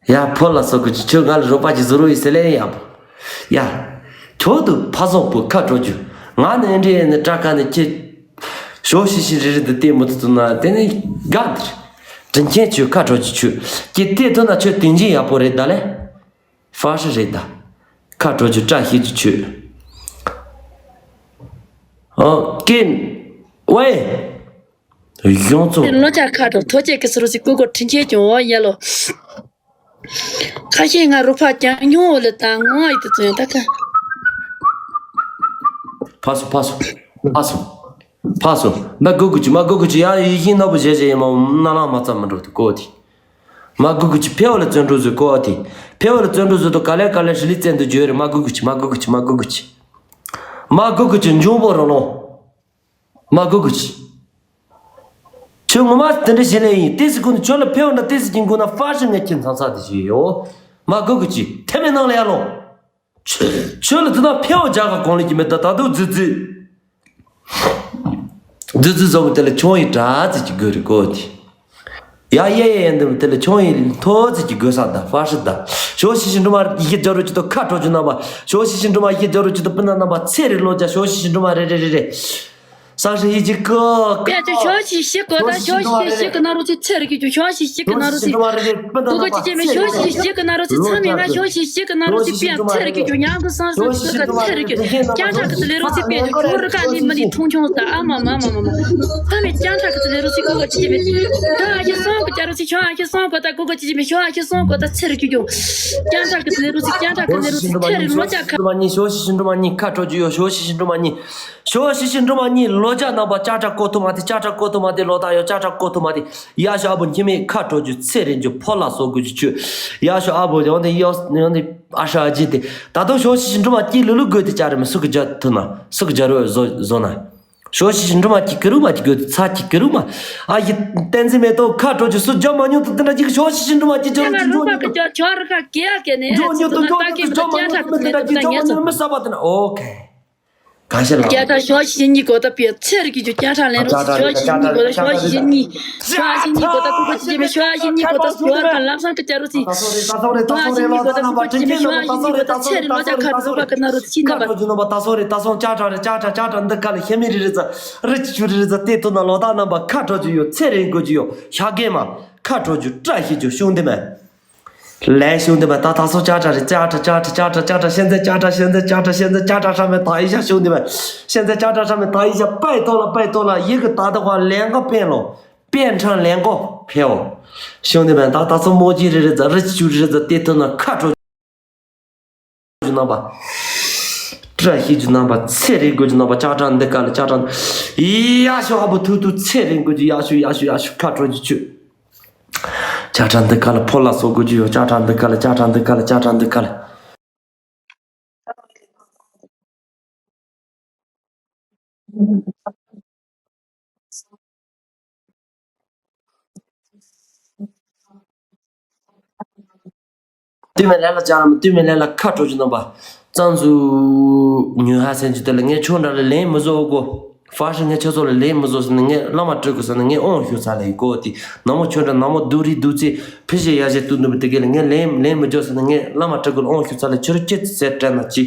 ཡ། ཕོ་ལ་སོགས་ཀྱི་ཁྱོད་ང་ལ་རོགས་པ་ཅིག་བཟོ་རོགས་ཡིན་ཟེར་ལེ་ཡ། ཡ། ཁྱོད་དུ་ཕ་སོགས་པོ་ཁ་དྲོ་རྒྱུ། ང་ནི་ཨེ་འདྲེ་ནི་སྐྲ་ཁ་ནི་ཁྱེད། ཞོ་ཤི་ཤི་རི་རི་འདི་ལྟད་མོ་དུ་དུ་ན་དེ་ནི་དགའ་འདིར། དྲིན་ཆེན་ཁྱོད་ཁ་དྲོ་རྒྱུ་ཁྱོད། ཀྱི་དེ་ཐོན་ན་ཁྱོད་དེང་ཆེན་ཡག་པོ་རེད་ད་ལེ། ཧྥ་ཧྲི་རེད་ད། ཁ་དྲོ་རྒྱུ་སྐྲ་ཤི་རྒྱུ་ཁྱོད། ཨོ་ཀེན། ཝེ། གཞུང་ཚོ། ལོ་ཆ་ཁ་དྲོ་ཐོ་ཅེ་ཀི་སི་རུ་སི་ཀུ་ཀོ་དྲིན་ཆེན་ཀྱང་འོ་ཡ་ལོ། ཁ་ཤས་ང་རུ་ཕ་ཀྱང་ཉོ་ལ་ད་ངོ་ཨི་ཏི་ཙོན་ད་ཁ། ཕ་སོ་ཕ་སོ་ཕ་སོ་ཕ་སོ། མ་གུ་གུ་ཅི་མ་གུ་གུ་ཅི་ཡང་ཡིད་བཞིན་ནོར་བུ་བཞེས་བཞེས་ཡིན་མ་འོང་ན་ལ་མ་ཙམ་མ་འགྲོ་དུ་གོ་དེ། མ་གུ་གུ་ཅི་ཕེ་བ་ལ་བརྩོན་འགྲུས་བཟོས་གོ་དེ། ཕེ་བ་ལ་བརྩོན་འགྲུས་བཟོས་དུ་ག་ལེ་ག་ལེ་ཧྲི་ལི་བཙན་དུ་བརྗོད་རེ་མ་གུ་གུ་ཅི་མ་གུ་གུ་ཅི་མ་གུ་གུ་ཅི། མ་གུ་གུ་ཅི་འབྱུང་པོ་རོ་ལོ། མ་གུ་གུ་ཅི། ཁྱོད་ངོ་མ་དེ་འདྲ་བྱེད་ལེ་ཡིན། ཏེ་སི་ཀུན་ཁྱོད་ལ་ཕེ་བ་འདྲ་ཏེ་སི་ཀྱིན་ཀུན་ན་ཧྥ་ཤི་ངས་ཁྱེད་མཚང་ས་དེ་བྱེད་ཡོ། མ་གུ་གུ་ཅི་ཐེ་མེད་ནང་ལ་ཡ་ལོ། ཁྱོད་ལ་དེ་དག་ཕེ་བ་རྒྱག་ག་གོང་ལ་ཀྱི་མེད་ད་ད་དུ་རྫི་རྫི། རྫི་རྫི་བཟོ་གི་དེ་ལ་ཁྱོད་ཡི་དྲ་རྫི་ཀྱི་དགོས་རེད་གོ་དེ། ཡ་ཡེ་ཡེ་འདི་དེ་ལ་ཁྱོད་ཡི་མཐོ་རྫི་ཀྱི་དགོས་ས་ད་ཧྥ་ཤི་ད། ཞོ་ཤི་ཤི་འབྲུ་མ་ཡི་གེ་རྒྱ་རུ་ཅི་ཏོ་ཁ་དྲོ་རྒྱུ་ན་པ། ཞོ་ཤི་ཤི་འབྲུ་མ་ཡི་གེ་རྒྱ་རུ་ཅི་ཏོ་སྤུན་ན་ན་པ་ཚེ་རི་ལོ་རྒྱ་ཞོ་ཤི་ཤི་འབྲུ་མ་རེ་རེ་རེ་རེ། ས་ཧྲི་ཡི་ཅི་ཀོ། ཀ་ཅོ་ཞོ་ཤི་ཤི་ཀོ་ད་ཞོ་ཤི་ཤི་ཀོ་ན་རུ་ཅི་ཚེ་རི་ཀྱི་ཅུ་ཞོ་ཤི་ཤི་ཀོ་ན་རུ་ཅི། གོ་གོ་ཅི་ཅི་མེ་ཞོ་ཤི་ཤི་ཀོ་ན་རུ་ཅི་ཚ་མེ་ང་ཞོ་ཤི་ཤི་ཀོ་ན་རུ་ཅི་པེ་ཚེ་རི་ཀྱི་ཅུ་ཉང་གི་སང་ཞོ་ཤི་ཀོ་ཚེ་རི་ཀྱི་ཀྱང་ཁྲ་ཀི་ལེ་རུ་ཅི་པེ་ཅུ་རུ་ཀ་ནི་མ་ནི་ཐུང་ཆུང་ད་ཨ་མ་མ་མ་མ་མ། ཚ་མེ་ཀྱང་ཁྲ་ཀི་ལེ་རུ་ཅི་གོ་གོ་ཅི་ཅི་མེ་ད་ཨ་ཞི་སོང་ཀོ་ཅ་རུ་ཅི་ཆོ་ཨ་ཞི་སོང་ཀོ་ད་གོ་གོ་ཅི་ཅི་མེ་ཞོ་ཨ་ཞི་སོང་ཀོ་ད་ཚེ་རི་ཀྱི་ཅུ་ཀྱང་ཁྲ་ཀི་ལེ་རུ་ཅི་ཀྱང་ཁྲ་ཀི་ལེ་རུ་ཅི་ཚེ་རི་ལོ་ཅ་ཁ། ཞོ་ཤི་ཤི་འབྲུ་མ་གཉིས་ཁ་དྲོ་རྒྱུ་ཡོ། ཞོ་ཤི་ཤི་འབྲུ་མ་གཉིས། ཞོ་ཤི་ཤི་འབྲུ་མ་གཉིས་ལོ་རྒྱ་རྣམ་པ་ཅ་ཀྲ་ཀོ་ཐུ་མ་དེ་ཅ་ཀྲ་ཀོ་ཐུ་མ་དེ་ལོ་ད་ཡོ་ཅ་ཀྲ་ཀོ་ཐུ་མ་དེ། ཡ་ཞོ་ཨ་བུ་ཉི་མའི་ཁ་དྲོ་རྒྱུ་ཚེ་རིང་རྒྱུ་ཕོ་ལ་སོ་དགོས་རྒྱུ་ཆུ། ཡ་ཞོ་ཨ་བུ་ཡོང་དེ་ཡོ་ཡོང་དེ་ཨ་ཧྲ་ཨ་ཇི་དེ། ད་དུང་ཞོ་ཤི་ཤི་འབྲུ་མ་གཅིག་ལུ་ལུ་དགོས་དེ་ཅ་རེ་མི་སུ་གི་རྒྱ་ཐུ་ན་སུ་གི་རྒྱ་རོ་བཟོ་བཟོ་ན། ཞོ་ཤི་ཤི་འབྲུ་མ་གཅིག་གི་རུ་མ་གཅིག་དགོས་དེ་ཚ་གཅིག་གི་རུ་མ། ཨ་ཡི་བསྟན་འཛིན་མེ་ཏོག་ཁ་དྲོ་རྒྱུ་སུ་རྒྱ་མ་ཉུང་དུ་དེ་འདྲ་གཅིག་ཞོ་ཤི་ཤི་འབྲུ་མ་གཅིག་རྒྱ་རོ་ཅི་འབྲུ་ཉུང་དུ། ཇོ་ཉོ་ཏོ་ཇོ་ཏོ་ཇོ་མ་ཉོ་ཏོ་མི་ཏི་ཏ་ཇི་ཇོ་མ་ཉོ་ཏོ་མི་སྲ་བ་ཏི་ན་ཨོ་ཁེ། ག་ཤེ་ལ། ཀྱ་ཏ་ཞོ་ཤི་ཉི་གོ་ཏ་པི་ཚེ་རི་ཀི་ཇོ་ཀྱ་ཏ་ལེན་རོ་ཞོ་ཤི་ཉི་གོ་ཏ་ཞོ་ཤི་ཉི། ཞོ་ཤི་ཉི་གོ་ཏ་ཀུ་ཀུ་ཅི་ཅི་མེ་ཞོ་ཤི་ཉི་གོ་ཏ་ཞོ་ཀ་ལབ་སང་ཀི་ཅ་རུ་ཅི། ཞོ་ཤི་ཉི་གོ་ཏ་ཀུ་ཀུ་ཅི་ཅི་མེ་ཞོ་ཤི་ཉི་གོ་ཏ་ཚེ་རི་ལོ་ཅ་ཁ་རུ་ཀ་ཀི་ན་རུ་ཅི་ན་པ། ཁ་ཁྲོ་ཇུ་ན་པ་ཏ་སོ་རེ་ཏ་སོ་ཀྱ་ཏ་རེ་ཀྱ་ཏ་ཀྱ་ཏ་འདི་ཀ་ལ་ཤེ་མི་རི་རི་ཛ་རི་ཅི་ཅུ་རི་རི་ཛ་ཏེ་ཏུ་ན་ལོ་ཏ་རྣམ་པ་ཁ་ཁྲོ་ཇུ་ཡོ་ཚེ་རིང་གོ་ཇུ་ཡོ་ཤ་གེ་མ་ཁ་ཁྲོ་ཇུ་བཀྲ་ཤིས་ཇུ་ཤུང་དེ་མེ། ལས་ཤུང་དེ་མ་ད་ད་སོ་ཅ་ཏྲ་རེ་ཅ་ཏྲ་ཅ་ཏྲ་ཅ་ཏྲ་ཅ་ཏྲ་ཤན་ཛེ་ཅ་ཏྲ་ཤན་ཛེ་ཅ་ཏྲ་ཤན་ཛེ་ཅ་ཏྲ་ཧྲ་མེ་ད་ཡི་ཤ་ཤུང་དེ་མ་ཤན་ཛེ་ཅ་ཏྲ་ཧྲ་མེ་ད་ཡི་ཤ་པའི་ཏོ་ལ་པའི་ཏོ་ལ་ཡི་གི་ད་ད་ཁ་ལེན་གོ་པེན་ལོ་པེན་ཁྲང་ལེན་གོ་ཕེའོ་ཤུང་དེ་མ་ད་ད་སོ་མོ་ཅི་རེ་རེ་ཛ་རི་ཅི་ཅུ་རི་རེ་ཛ་ཏེ་ཐོ་ན་ཁ་ཁྲོ་ཇུ་ན་པ། བཀྲ་ཤིས་ཇུ་ན་པ་ཚེ་རིང་གོ་ཇུ་ན་པ་ཅ་ཏྲ་འདི་ཀ་ལ་ཅ་ཏྲ་ཡ་ཤོ་ཨ་བུ་ཐུ་ཐུ་ཚེ་རིང་གོ་ཇུ་ཡ་ཤུ་ཡ་ཤུ་ཡ་ཤུ་ཁ་ཁྲོ་ཇུ་ཆུ། ཅ་ཏྲ་འདི་ཀ་ལ་ཕོ་ལ་སོ་གོ་ཇུ་ཡོ་ཅ་ཏྲ་འདི་ཀ་ལ་ཅ་ཏྲ་འདི་ཀ་ལ་ཅ་ཏྲ་འདི་ཀ་ལ། ཏུས་མེ་ལེ་ལ་ཅང་ཏུས་མེ་ལེ་ལ་ཁ་དྲོ་ཅུ་ནམ་པ། གཙང་ཟུ་ཉུ་ཧ་སེན་ཅུ་དེ་ལ་ངས་ཁྱོད་འདྲ་ལ་ལན་མི་བཟོ་གོ། ཧྥ་ཧྲི་ངས་ཁྱོད་ཚོ་ལ་ལན་མི་བཟོ་ཟེར་ནས་ངས་བླ་མ་སྤྲུལ་དགོས་ཟེར་ནས་ངས་ཨོང་ཞུ་ཚ་ལ་ཡི་གོ་དེ་ནག་མོ་ཁྱོད་འདྲ་ནག་མོ་སྡུག་རི་སྡུག་ཚེ་ཕི་ཞེ་ཡ་ཞེ་སྟུ་ནུ་བི་དེ་གེ་ལ་ངས་ལན་ལན་མི་བརྗོད་ཟེར་ནས་ངས་བླ་མ་སྤྲུལ་དགོས་ཨོང་ཞུ་ཚ་ལ་ཁྱོད་ཁྱེད་ཟེར་དྲན་ན་ཅི།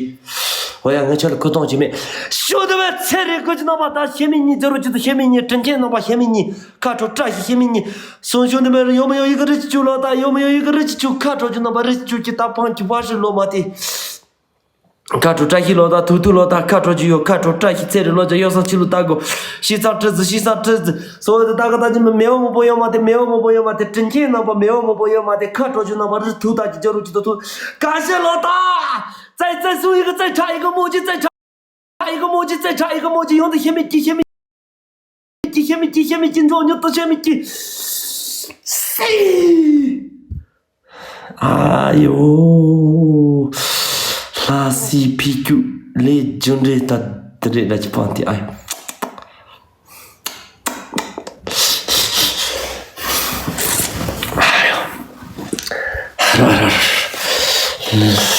འོ་ཡ་ངས་ཁྱོད་ལ་ཁུ་ཐོང་བྱེད་མེད། ཤོ་དུ་བས་ཚེ་རེ་དགོས་ཀྱི་ནང་པ་ད་ཤེ་མི་གཉིས་ཛེ་རོ་གཅིག་ཏུ་ཤེ་མི་གཉིས་དྲིན་ཆེན་ནང་པ་ཤེ་མི་གཉིས། ཁ་དྲོ་བཀྲ་ཤིས་ཤེས་མི་གཉིས། སོང་ཤོང་དུ་མེར་ཡོང་མི་ཡོང་ཡི་ག་རི་ཅི་ཅུ་ལོ་ད་ཡོང་མི་ཡོང་ཡི་ག་རི་ཅི་ཅུ་ཁ་དྲོ་ཅུ་ནམ་པ་རི་ཅི་ཅུ་ཅི་ད་ཕང་ཅི་བ་ཧྲི་ལོ་མ་དེ། ཁ་དྲོ་བཀྲ་ཤིས་ལོ་ད་ཐུག་ཐུག་ལོ་ད་ཁ་དྲོ་ཅི་ཡོ་ཁ་དྲོ་བཀྲ་ཤིས་ཚེ་རི་ལོ་ཅ་ཡོ་སང་ཅི་ལུ་ད་གོ། ཤི་ཚང་ཁྲི་ཟི་ཤི་ཚང་ཁྲི་ཟི། སོ་ད་ག་ད་ཅི་མི་མེ་བ་མོ་པོ་ཡོ་མ་དེ་མེ་བ་མོ་པོ་ཡོ་མ་དེ་དྲིན་ཆེན་ནམ་པ་མེ་བ་མོ་པོ་ཡོ་མ་དེ་ཁ་དྲོ་ཅུ་ནམ་པ་རི་ཐུག་ད་ཅི་ཅོ་རུ་ཅི་ད་ཐུག་ཀ་ཤེ་ལོ་ད། ཙའི་ཙའི་སུ་ཡི་ག་ཙའི་ཁྲ་ཡི་ག་མོ་ཅི་ཙའི་ཁྲ། ཁྲ་ཡི་ག་མོ་ཅི་ཙེ་ཁྲ་ཡི་ག་མོ་ཅི་ཡོང་དུ་ཤེ་མི་ཅི་ཤེ་མི་ཅི་ཤེ་མི་ཅི་ཤེ་མི་ཅི་འཇོག་ཉོ་དུ་ཤེ་མི་ཅི། སི། ཨ་ཡོ། ལྷ་སྲས་ཕི་ཀུ་ལེ་ཇོན་རེ་ད་དེ་རེ་ད་ཅི་པང་དེ་ཨ་ཡོ།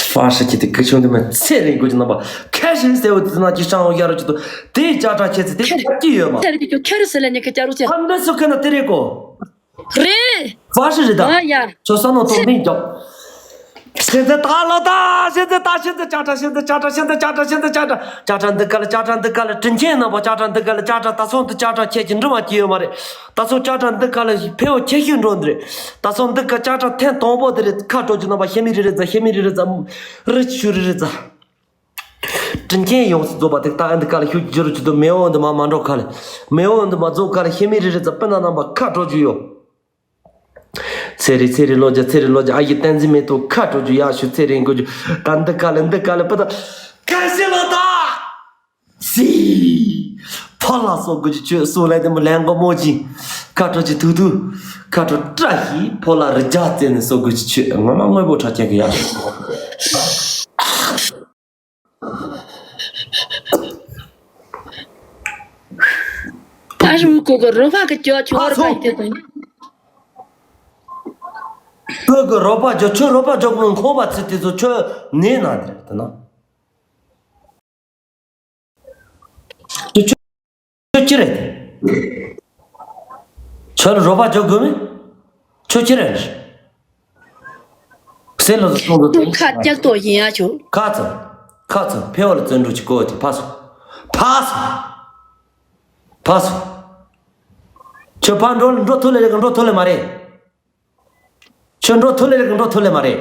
ཧྥ་ཧྲི་ཁྱི་དེ་ཀི་ཆུང་དེ་མ་ཚེ་རིང་དགོས་ཀྱི་རྣམ་པ་ཁ་ཤས་གསལ་བོ་དེ་ན་ཅི་སྲང་བོ་ཡ་རོ་ཅི་ཏོ་དེ་ཅ་ཀྲ་ཁྱེད་ཚེ་དེ་ཅི་ཡོད་མ། ཁྱེད་རིགས་ཀྱི་ཁྱེད་རིགས་ཟེར་ལ་ཉེ་ཁ་ཅ་རུ་ཅི། ཨ་འདི་སུ་ཁ་ན་དེ་རེད་གོ། རེད། ཧྥ་ཧྲི་རེད་ད། ཨ་ཡ། ཁྱོད་ས་ནོ་ཐོག་མིང་རྒྱོབ། ཤེས་ཚད་ད་ལོ་ད། ཤེས་ཚད་ད། ཤེས་ཚད་ཅག་ཏྲ། ཤེས་ཚད་ཅག་ཏྲ། ཤེས་ཚད་ཅག་ཏྲ། ཤེས་ཚད་ཅག་ཏྲ། ཅག་ཏྲ་འདི་ག་ལ། ཅག་ཏྲ་འདི་ག་ལ། དྲིན་ཆེན་རྣམ་པ། ཅག་ཏྲ་འདི་ག་ལ། ཅག་ཏྲ་ད་སོང་དུ་ཅག་ཏྲ་ཁྱེད་ཀྱི་འགྲུབ་མ་སྐྱེ་ཡོད་མ་རེད། ད་སོང་ཅག་ཏྲ་འདི་ག་ལ་ཕེ་བོ་ཁྱེད་ཤུགས་འགྲོ་འདི་རེད། ད་སོང་འདི་ག་ཅག་ཏྲ་ཐེངས་དང་པོ་དེ་རེད། ཁ་དྲོ་རྒྱུ་རྣམ་པ། ཤེས་མི་རེ་རེ་ཙ། ཤེས་མི་རེ་རེ་ཙ། རི་ཆུ་རེ་རེ་ཙ། དྲིན་ཆེན་ཡོངས་སུ་རྫོགས་པ་དེ་ད་ཨ་འདི་ག་ལ་ཤུགས་ཀྱི་རྒྱུ་རུ་ཅི་དུ་མེ་འོ་འདི་མ་མ་འགྲོ་ག་ལ། མེ་འོ་འདི་མ་རྫོགས་ག་ལ། ཤེས་མི་རེ་རེ་ཙ། སྤུན་ཟླ་རྣམ་པ་ཁ་དྲོ་རྒྱུ་ཡོད། ཚེ་རིང་ཚེ་རིང་ལོ་བརྒྱ། ཚེ་རིང་ལོ་བརྒྱ། ཨ་ཡི་བསྟན་འཛིན་མེ་ཏོག་ཁ་དྲོ་རྒྱུ། ཡག་ཤོས་ཚེ་རིང་དགོས་རྒྱུ། ད་འདི་ག་ལ་འདི་ག་ལ་པ་ད། ཁ་ཤས་ལོ་ད། སི། ཕོ་ལ་སོགས་དགོས་རྒྱུ་ཆོས་སོགས་ལས་དེ་མོ་ལན་གོ་མོ་ཅི། ཁ་དྲོ་ཅི་ཐུག་ཐུག་ཁ་དྲོ་བཀྲ་ཤིས་ཕོ་ལ་རི་རྒྱ་རྩེ་ནས་སོགས་དགོས་རྒྱུ་ཆོས། ངོ་མ་དངོས་པོ་ཁྲ་ཆག་གི་ཡག་ཤོས། ཨ་རུ་ཀོ་གི་རོ་ཕ་གི་ཅོ་ཆོ་རོ་ཕ་དེ་དང་། ཁོ་གི་རོ་ཕ་ཅོ་ཆོ་རོ་ཕ་ཅོ་གི་ཁོ་པ་ཚི་དེ་ཚོ་ཆོ་ནེ་ན་དེ་དེ་ན། ཁྱོད་ཁྱོད་ཁྱོད་ཅི་རེད། ཁྱོད་ལ་རོགས་པ་རྒྱག་དགོས་མེད། ཁྱོད་ཅི་རེད། སེ་ལ་སོང་གི། ཁྱོད་ཁ་ལྕག་ཏོ་ཡིན་ཡ་ཁྱོད། ཁ་ཚ། ཁ་ཚ་ཕེ་བ་ལ་བཙན་འགྲོ་གི་གོ་དེ་ཕ་སོ། ཕ་སོ། ཕ་སོ། ཁྱོད་ཕ་འགྲོ་འགྲོ་ཐུ་ལེ་རེ་གི་འགྲོ་ཐུ་ལེ་མ་རེད། ཁྱོད་འགྲོ་ཐུ་ལེ་རེ་གི་འགྲོ་ཐུ་ལེ་མ་རེད།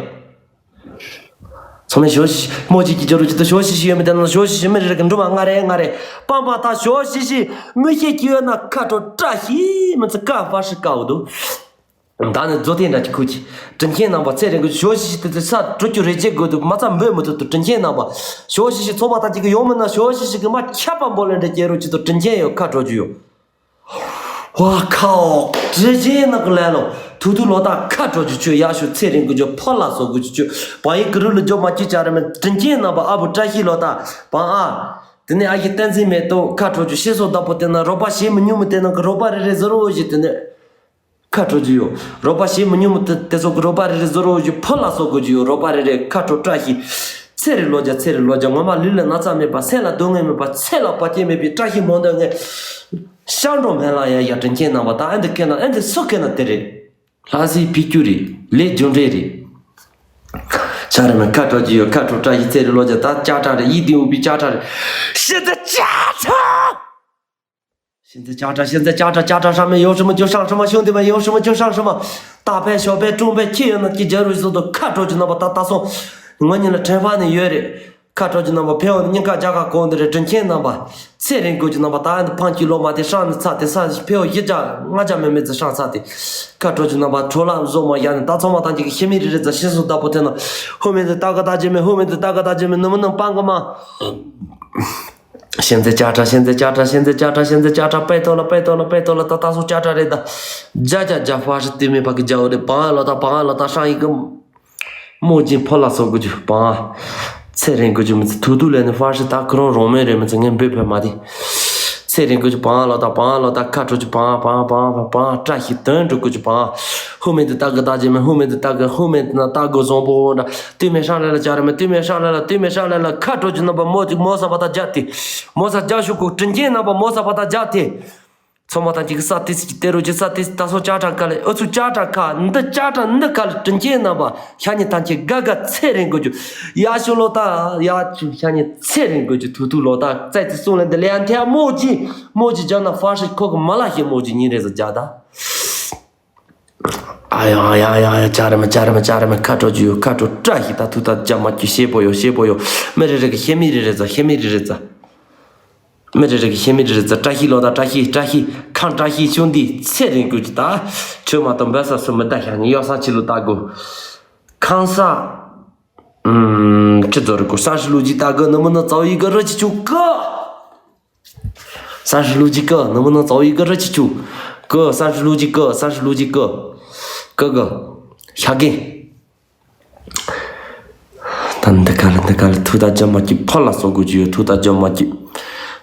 ཚང་མས་ཞོ་ཤི་ཤི་མོ་གཅིག་གིས་སྦྱོར་རུ་ཅི་ཏུ་ཞོ་ཤི་ཤི་ཡོད་མི་དེ་ན་ཞོ་ཤི་ཤི་མི་རེ་རེ་གི་འགྲོ་མ་ང་རེ་ང་རེ། པང་པ་ད་ཞོ་ཤི་ཤི་མི་ཤེས་ཀྱི་ཡོད་ན་ཁ་དྲོ་བཀྲ་ཤིས་མི་ཚེ་ཀ་ཧྥ་ཧྲི་ཀའོ་འདུག་ད་ནི་རྫོ་ཐེན་འདྲ་གི་ཁུ་ཅི། དྲིན་ཆེན་རྣམ་པ་ཚེ་རིང་གི་ཞོ་ཤི་ཤི་དེ་ཚོ་ས་དྲུ་ཅུ་རེ་ཅེ་དགོས་འདུག་མ་ཚ་འབོད་མི་ཐུབ་ཏུ་དྲིན་ཆེན་རྣམ་པ། ཞོ་ཤི་ཤི་ཚོང་པ་ད་ཅིག་གི་ཡོང་མི་ན་ཞོ་ཤི་ཤི་གི་མ་ཁྱབ་པ་འབོ་ལེ་འདྲ་སྐྱེ་རུ་ཅི་ཏུ་དྲིན་ཆེན་ཡོད་ཁ་དྲོ་རྒྱུ་ཡོད། ཝ་ཁའོ། དྲིན་ཆེན་ནག་ལས་ལོ། ཐུག་ཐུག་ལོ་ད་ཁ་དྲོ་རྒྱུ་ཆོས་ཡག་ཤོས་ཚེ་རིང་གི་ཇོ་ཕོ་ལ་སོགས་དགོས་རྒྱུ་ཆོས། བང་ཡིག་གི་རུ་ལ་ཇོ་མ་ཅི་ཅ་ར་མེད་དྲིན་ཆེན་རྣམ་པ་ཨ་བུ་བཀྲ་ཤིས་ལོ་ད་བང་ཨ། དེ་ནས་ཨ་ཡི་བསྟན་འཛིན་མེ་ཏོག་ཁ་དྲོ་རྒྱུ་ཤེས་སོ་བདག་པོ་དེ་ན་རོགས་པ་བྱེད་མི་ཉུང་མི་དེ་ནང་གི་རོགས་པ་རེ་རེ་ཟོ་རོ་བཞི་དེ་ནས་ཁ་དྲོ་རྒྱུ་ཡོད། རོགས་པ་བྱེད་མི་ཉུང་མི་དེ་དེ་ཚོ་གི་རོགས་པ་རེ་རེ་ཟོ་རོ་བཞི་ཕོ་ལ་སོགས་དགོས་རྒྱུ་ཡོད། རོགས་པ་རེ་རེ་ཁ་དྲོ་བཀྲ་ཤིས། ཚེ་རིང་ལོ་བརྒྱ་ཚེ་རིང་ལོ་བརྒྱ་ངོ་མ་ལུས་ལ་ན་ཚ་མེད་པ་སེམས་ལ་སྡུག་བསྔལ་མེད་པ་ཚེ་ལ་བར་ཆད་མེད་པའི་བཀྲ་ཤིས་མང་དུ་ངེས། ཤར་འགྲོ་སྨན་བླ་ཡ་ཡ་དྲིན་ཆེན་རྣམ་པ་ད་ཨེ་འདི་ཁེ་ན་ཨེ་འདི་སུ་ཁེ་ན་དེ་རེད། ལྷ་སའི་ཕི་ཀྱུ་རེད། ལས་རྒྱུ་འབྲས་རེད། ཆ་རེ་མེད་ཁ་དྲོ་གི་ཡོད། ཁ་དྲོ་བཀྲ་ཤིས་ཚེ་རིང་ལོ་བརྒྱ་ད་ཅ་ཁྲ་རེད། ཡིད་དུ་འོང་བའི་ཅ་ཁྲ་རེད། ཤི་ད་ཅ་ཁྲ། ཤི་ད་ཅ་ཁྲ་ཤི་ད་ཅ་ཁྲ་ཅ་ཁྲ་ཧྲ་མེད་ཡོ་ཧྲི་མོ་ཅོ་ཧྲང་ཧྲི་མ་ཤོང་དེ་མ་ཡོ་ཧྲི་མོ་ཅོ་ཧྲང་ཧྲི་མ་ད་ཕན་ཞོ་ཕན་ཀྲུང་ཕན་ཁྱི་ཡོད་ན་ཀྱི་རྒྱ་རུ་བཟོ་དོ་ཁ་དྲོ་གི་རྣམ་པ་ད་ད་སོང་ང་གཉིས་ལ་དྲན་པ་ནི་ཡོད་རེད། ཁ་དྲོ་གི་རྣམ་པ་ཕེ་བོ་ནི་སྙིང་ཁ་རྒྱ་ཁ་གོང་དེ་རེད། དྲིན་ཆེན་རྣམ་པ་ཚེ་རིང་དགོས་ཀྱི་རྣམ་པ་ད་ཨ་ནི་ཕང་གི་ལོ་མ་དེ་ཧྲང་ནི་ཚ་དེ་ས་ཕེ་བོ་ཡི་རྒྱ་ང་རྒྱ་མེད་མེད་ཚེ་ཧྲང་ཚ་དེ་ཁ་དྲོ་གི་རྣམ་པ་ཁྲོ་ལམ་བཟོ་མ་ཡ་ནི་ད་ཚང་མ་ཐང་གི་ཤི་མི་རི་རི་ཛ་ཤི་སུ་ད་པོ་དེ་ན་ཧུ་མེ་དེ་ད་ག་ད་ཇེ་མེ་ཧུ་མེ་དེ་ད་ག་ད་ཇེ་མེ་ནུ་མ་ནུ་པང་ག་མ། ཤེན་ཛེ་ཅ་ཁྲ་ཤེན་ཛེ་ཅ་ཁྲ་ཤེན་ཛེ་ཅ་ཁྲ་ཤེན་ཛེ་ཅ་ཁྲ་པེ་ཏོ་ལ་པེ་ཏོ་ལ་པེ་ཏོ་ལ་ད་ད་སོ་ཅ་ཁྲ་རེད་ད། ཇ་ཇ་ཇ་ཧྥ་ཧྲི་ཏི་མེ་པ་གི་ཇ་འོ་རེད། པང་ལོ་ད་པང་ལོ་ད་ཧྲང་ཡི་གི་མོ་ཇིན་ཕོ་ལ་སོགས་དགོས་རྒྱུ་པང་། ཚེ་རིང་དགོས་རྒྱུ་མི་ཚེ་ཐུག་ཐུག་ལས་ནི་ཧྥ་ཧྲི་ད་ཁོ་རང་རོང་མེ་རེད་མི་ཚེ་ངན་འབོད་ཕེབས་མ་དེ། ཚེ་རིང་དགོས་རྒྱུ་པང་ལོ་ད་པང་ལོ་ད་ཁ་དྲོ་རྒྱུ་པང་པང་པང་པང་པང་བཀྲ་ཤིས་དོན་འགྲུབ་དགོས་རྒྱུ་པང་། ཧུ་མེ་དུ་ད་གི་ད་ཇེ་མེ་ཧུ་མེ་དུ་ད་གི་ཧུ་མེ་དུ་ན་ད་གོ་བཟང་པོ་འདྲ། ཏུས་མེ་ཧྲང་ལ་ལ་ཅ་ར་མེ་ཏུས་མེ་ཧྲང་ལ་ལ་ཏུས་མེ་ཧྲང་ལ་ལ་ཁ་དྲོ་རྒྱུ་རྣམ་པ་མོ་ཅིག་མོ་ས་པ་ད་རྒྱ་དེ། མོ་ས་རྒྱ་ཤུ་གུ་དྲིན་ཆེན་རྣམ་པ་མོ་ས་པ་ད་རྒྱ་དེ། ཚོ་མ་ཐང་ཅིག་གི་ས་ཏི་སི་ཅི་ཏེ་རོ་ཅི་ས་ཏི་སི་ད་སོ་ཅ་ཁྲ་ཁ་ལེ་ཨུ་ཚུ་ཅ་ཁྲ་ཁ་འདི་ཅ་ཁྲ་འདི་ཁ་ལེ་དྲིན་ཆེན་རྣམ་པ་ཤ་ཉེ་ཐང་ཆེ་ག་ག་ཚེ་རིང་དགོས་རྒྱུ་ཡ་ཤུ་ལོ་ད་ཡ་ཆུ་ཤ་ཉེ་ཚེ་རིང་དགོས་རྒྱུ་ཐུ་ཐུ་ལོ་ད་ཙའི་ཙི་སུང་ལེ་འདི་ལེ་ཡ་ཐེ་མོ་ཅི་མོ་ཅི་ཇ་ན་ཧྥ་ཧྲི་ཁོ་གི་མ་ལ་ཤེ་མོ་ཅི་ཉིན་རེ་ཟ་ཇ་ད། ཨ་ཡ་ཡ་ཡ་ཡ་ཅ་རེ་མ་ཅ་རེ་མ་ཅ་རེ་མ་ཁ་དྲོ་རྒྱུ་ཡོ་ཁ་དྲོ་བཀྲ་ཤིས་ད་ཐུ་ད་ཇ་མ་ཅི་ཤེ་པོ་ཡོ་ཤེ་པོ་ཡོ་མི་རེ་རེ་གི་ཤེ་མི་རེ་རེ་ཟ་ཤེ་མི་རེ་རེ་ཟ། མི་རེ་རེ་གི་ཤེས་མི་རེ་རེ་ཙ་བཀྲ་ཤིས་ལོ་ད་བཀྲ་ཤིས་བཀྲ་ཤིས་ཁང་བཀྲ་ཤིས་ཆུང་འདི་ཚེ་རིང་དགོས་ཀྱི་ད། ཆོས་མ་གཏོགས་འབད་ས་སུ་མི་ད་ཤ་ནི་གཡོ་ས་ཆི་ལུ་ད་དགོས། ཁང་ས། ཨུམ། ཁྲི་ཚོ་རི་ཀུ་ས་ཧྲི་ལུ་ཇི་ད་གི་ནི་མི་ནི་ཙའོ་ཡི་གི་རི་ཆི་ཆུ་གི། ས་ཧྲི་ལུ་ཇི་གི་ནི་མི་ནི་ཙའོ་ཡི་གི་རི་ཆི་ཆུ། གི་ས་ཧྲི་ལུ་ཇི་གི་ས་ཧྲི་ལུ་ཇི་གི། གི་གི། ཤ་གི། ད་འདི་ག་ལ་འདི་ག་ལ་ཐུག་ད་རྒྱ་མ་གི་ཕ་ལ་སོགས་དགོས་ཀྱི་ཡོད། ཐུག་ད་རྒྱ་མ་གི།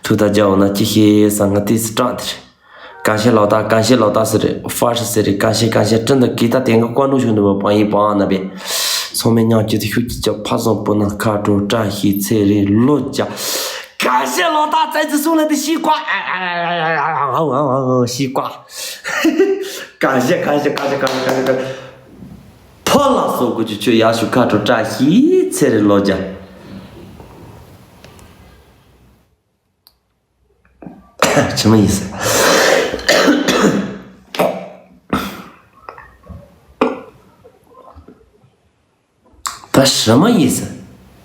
ཐུག་ད་རྒྱ་འོ་ན་ཅི་ཤེས་ས་ང་ཏི་སི་ཀྲང་དེ་རེད། གང་ཤེས་ལོ་ད་གང་ཤེས་ལོ་ད་ཟེར་རེད། ཧྥ་ཧྲི་ཟེར་རེད། གང་ཤེས་གང་ཤེས་ཀྲིན་ད་གི་ད་དེང་གི་ཀོ་འགྲོ་བྱུང་འདུག་མ་པང་ཡིན་པང་ན་བས། སོང་མེད་ཉག་ཅི་ཐུ་ཤུགས་ཀྱི་ཅག་ཕ་སོང་པོ་ན་ཁ་དྲོ་བཀྲ་ཤིས་ཚེ་རིང་ལོ་བརྒྱ། ག་ཤེད་ལོ་ད་བཙན་ཚུལ་སོང་ལ་དེ་ཤི་ཀ་ཤེད་ག་ཤེད་ག་ཤེད་ག་ཤེད་ག་ཤེད། ཕོ་ལ་སོགས་དགུ་བཅུ་ཆོས་ཡག་ཞུ་ཁ་དྲོ་བཀྲ་ཤིས་ཚེ་རིང་ལོ་བརྒྱ། ཆི་མ་ཡིན་ཟེར། ད་什么意思？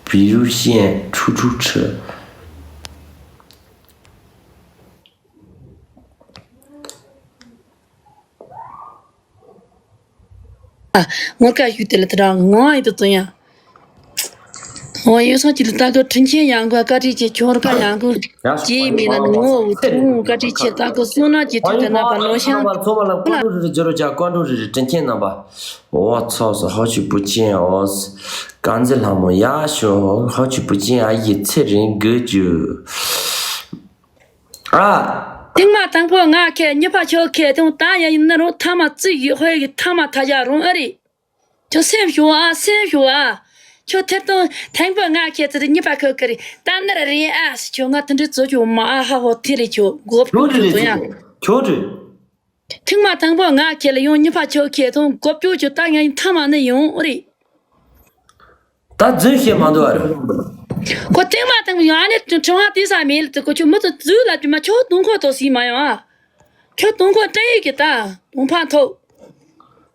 比如线出租车。 ངོར་ཀ་ཞུ་དེ་ལ་དེ་རང་ངོ་ཡི་དུ་དོན་ཡང་། ངོ་ཡོད་སོང་ཅི་ལ་ད་གོ་དྲིན་ཆེན་ཡང་གོ་བཀའ་དྲིན་ཆེ་ཁྱོད་ར་ཀ་ཡང་གོ་ཅི་མི་ལ་ངོ་བོ་ཐུང་བཀའ་དྲིན་ཆེ་ད་གོ་སོང་ན་ཅི་ཐུག་དེ་ན་པ་ལོ་ཤང་ཚོ་མ་ལ་ཀོན་ཀྲུའུ་རི་རི་ཇོ་རོ་ཅ་ཀོན་ཀྲུའུ་རི་རི་དྲིན་ཆེན་རྣམ་པ། འོ་ཚོགས་སུ་ཧོ་ཆུ་པུ་ཅན་འོ། དཀར་མཛེས་ལྷ་མོ་ཡག་ཤོ་ཧོ་ཆུ་པུ་ཅན་ཨ་ཡི་ཚེ་རིང་དགོས་རྒྱུ། ཨ། ཐེངས་མ་དང་པོ་ང་ཁེ་གཉིས་པ་ཁྱོད་ཁེ་དང་ད་ཡ་ཡིན་ན་རུང་ཐ་མ་བརྩི་ཡི་ཧོ་ཡི་ཐ་མ་ཐ་ཡ་རུང་ཨ་རེད། ཁྱོད་སེམས་ཞུ་ཨ་སེམས་ཞུ་ཨ། ཁྱོད་ཐེར་དང་ཐེངས་པོ་ང་ཁེ་ཚེ་རིང་གཉིས་པ་ཁོ་ཁེ་རེད་ད་ནི་ར་རེད་ཨ་སི་ཁྱོད་ང་དེ་འདྲའི་བརྩི་ཞུ་མ་ཨ་ཧ་ཧོ་ཐེ་རེད་ཁྱོད་དགོས་ཁྱོད་རེད་ཁྱོད་ཡ། ཁྱོད་རེད། ཐེངས་མ་དང་པོ་ང་ཁེ་ལ་ཡོང་གཉིས་པ་ཁྱོད་ཁེ་དང་དགོས་ཁྱོད་ཁྱོད་ད་ང་ཡིན་ཐ་མ་ནི་ཡོང་ཨ་རེད། ད་རྫུན་བཤད་མ་འདུག་ཨ་རོ། ཁོ་ཐེངས་མ་དང་པོ་ཡང་ཨ་ནི་དྲི་བ་དེ་ས་མེད་ལ་དེ་ཁོ་ཁྱོད་མི་ཚོ་རྫུན་ལབ་རྒྱུ་མ་ཁྱོད་དུང་ཁོ་ཐོག་སྲིད་མ་ཡོང་ཨ། ཁྱོད་དུང་ཁོ་སྤྲད་ཡོད་ཀྱི་ད་དུང་ཕ་ཐོག་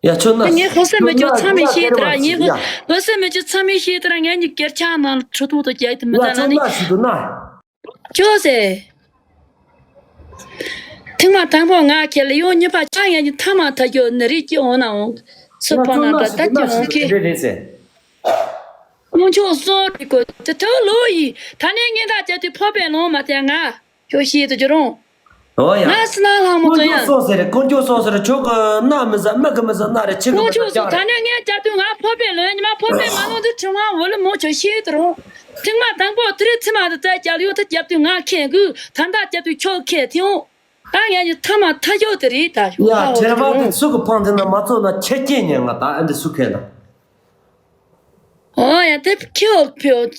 ཡ་ཁྱོད་ན་ངས་ཁོ་སེམས་མི་ཁྱོད་ཚ་མི་ཤེས་དེ་ར་ངས་ཁོ་ཁོ་སེམས་མི་ཁྱོད་ཚ་མི་ཤེས་དེ་ར་ངས་ཉི་སྒེར་ཆགས་ནང་ཁྲི་ཐོག་ཏུ་རྒྱག་དེ་མི་ད་ན་ནི། ཁྱོད་སེ། ཐེངས་མ་དང་པོ་ང་ཁྱེད་ལ་ཡོང་ཉི་མ་ཆ་ཡང་ཉི་ཐ་མ་ཐ་ཡོད་ནི་རིགས་ཀྱི་འོང་ན་འོང་། སུ་ཕོ་ན་འདྲ་ད་ཀྱི་འོང་ཁྱེད། རེད་རེད་ཟེར། དཀོན་མཆོག་གསུམ་རིག་གོ་དེ་ཐོག་ལོ་ཡིས་ད་ནས་ངན་ད་བྱ་དུས་ཕོ་པའི་ལོང་མ་དེ་ང་ཁྱོད་ཤེས་དུ་གྱུར་རུང་། ཨོ་ཡ། ང་སི་ན་ལྷ་མོ་ཚོ་ཡང་། དཀོན་མཆོག་གསུམ་ཟེར་རེད། དཀོན་མཆོག་གསུམ་ཟེར་རེད། ཁྱོད་ཀྱི་སྣ་མི་ཟ་མིག་གི་མི་ཟ་སྣ་རེད། ཆི་གི་མི་ཟ། དཀོན་མཆོག་གསུམ་ད་ནས་ངན་བྱ་དུས་ང་ཕོ་པའི་ལོང་ཉི་མ་ཕོ་པའི་མ་ལོང་དུ་ཁྲི་མ་འོ་ལི་མོ་ཁྱོད་ཤེས་དུ་རུང་། ཐེངས་མ་དང་པོ་དེ་རིང་ཚེ་མ་དེ་རྩད་རྒྱབ་ཡོད་དེ་རྒྱབ་དུས་ང་ཁེ་གུ་ད་ལྟ་རྒྱབ་དུས་ཁྱོད་ཁེ་ཐེ་འོང་། ད་ངས་ཀྱི་ཐ་མ་ཐ་ཤོག་དེ་རེད་ད། ཡ་དྲན་པ་དེ་ཚུགས་ཀྱི་ཕང་དེ་ན་མ་ཚོགས་ན་ཁྱེད་སྐྱེས་ཉན་ང་ད་ཨ་འདི་སུ་ཁེ་ན། ཨོ་ཡ་དེ་ཁྱོད་ཕེའོ།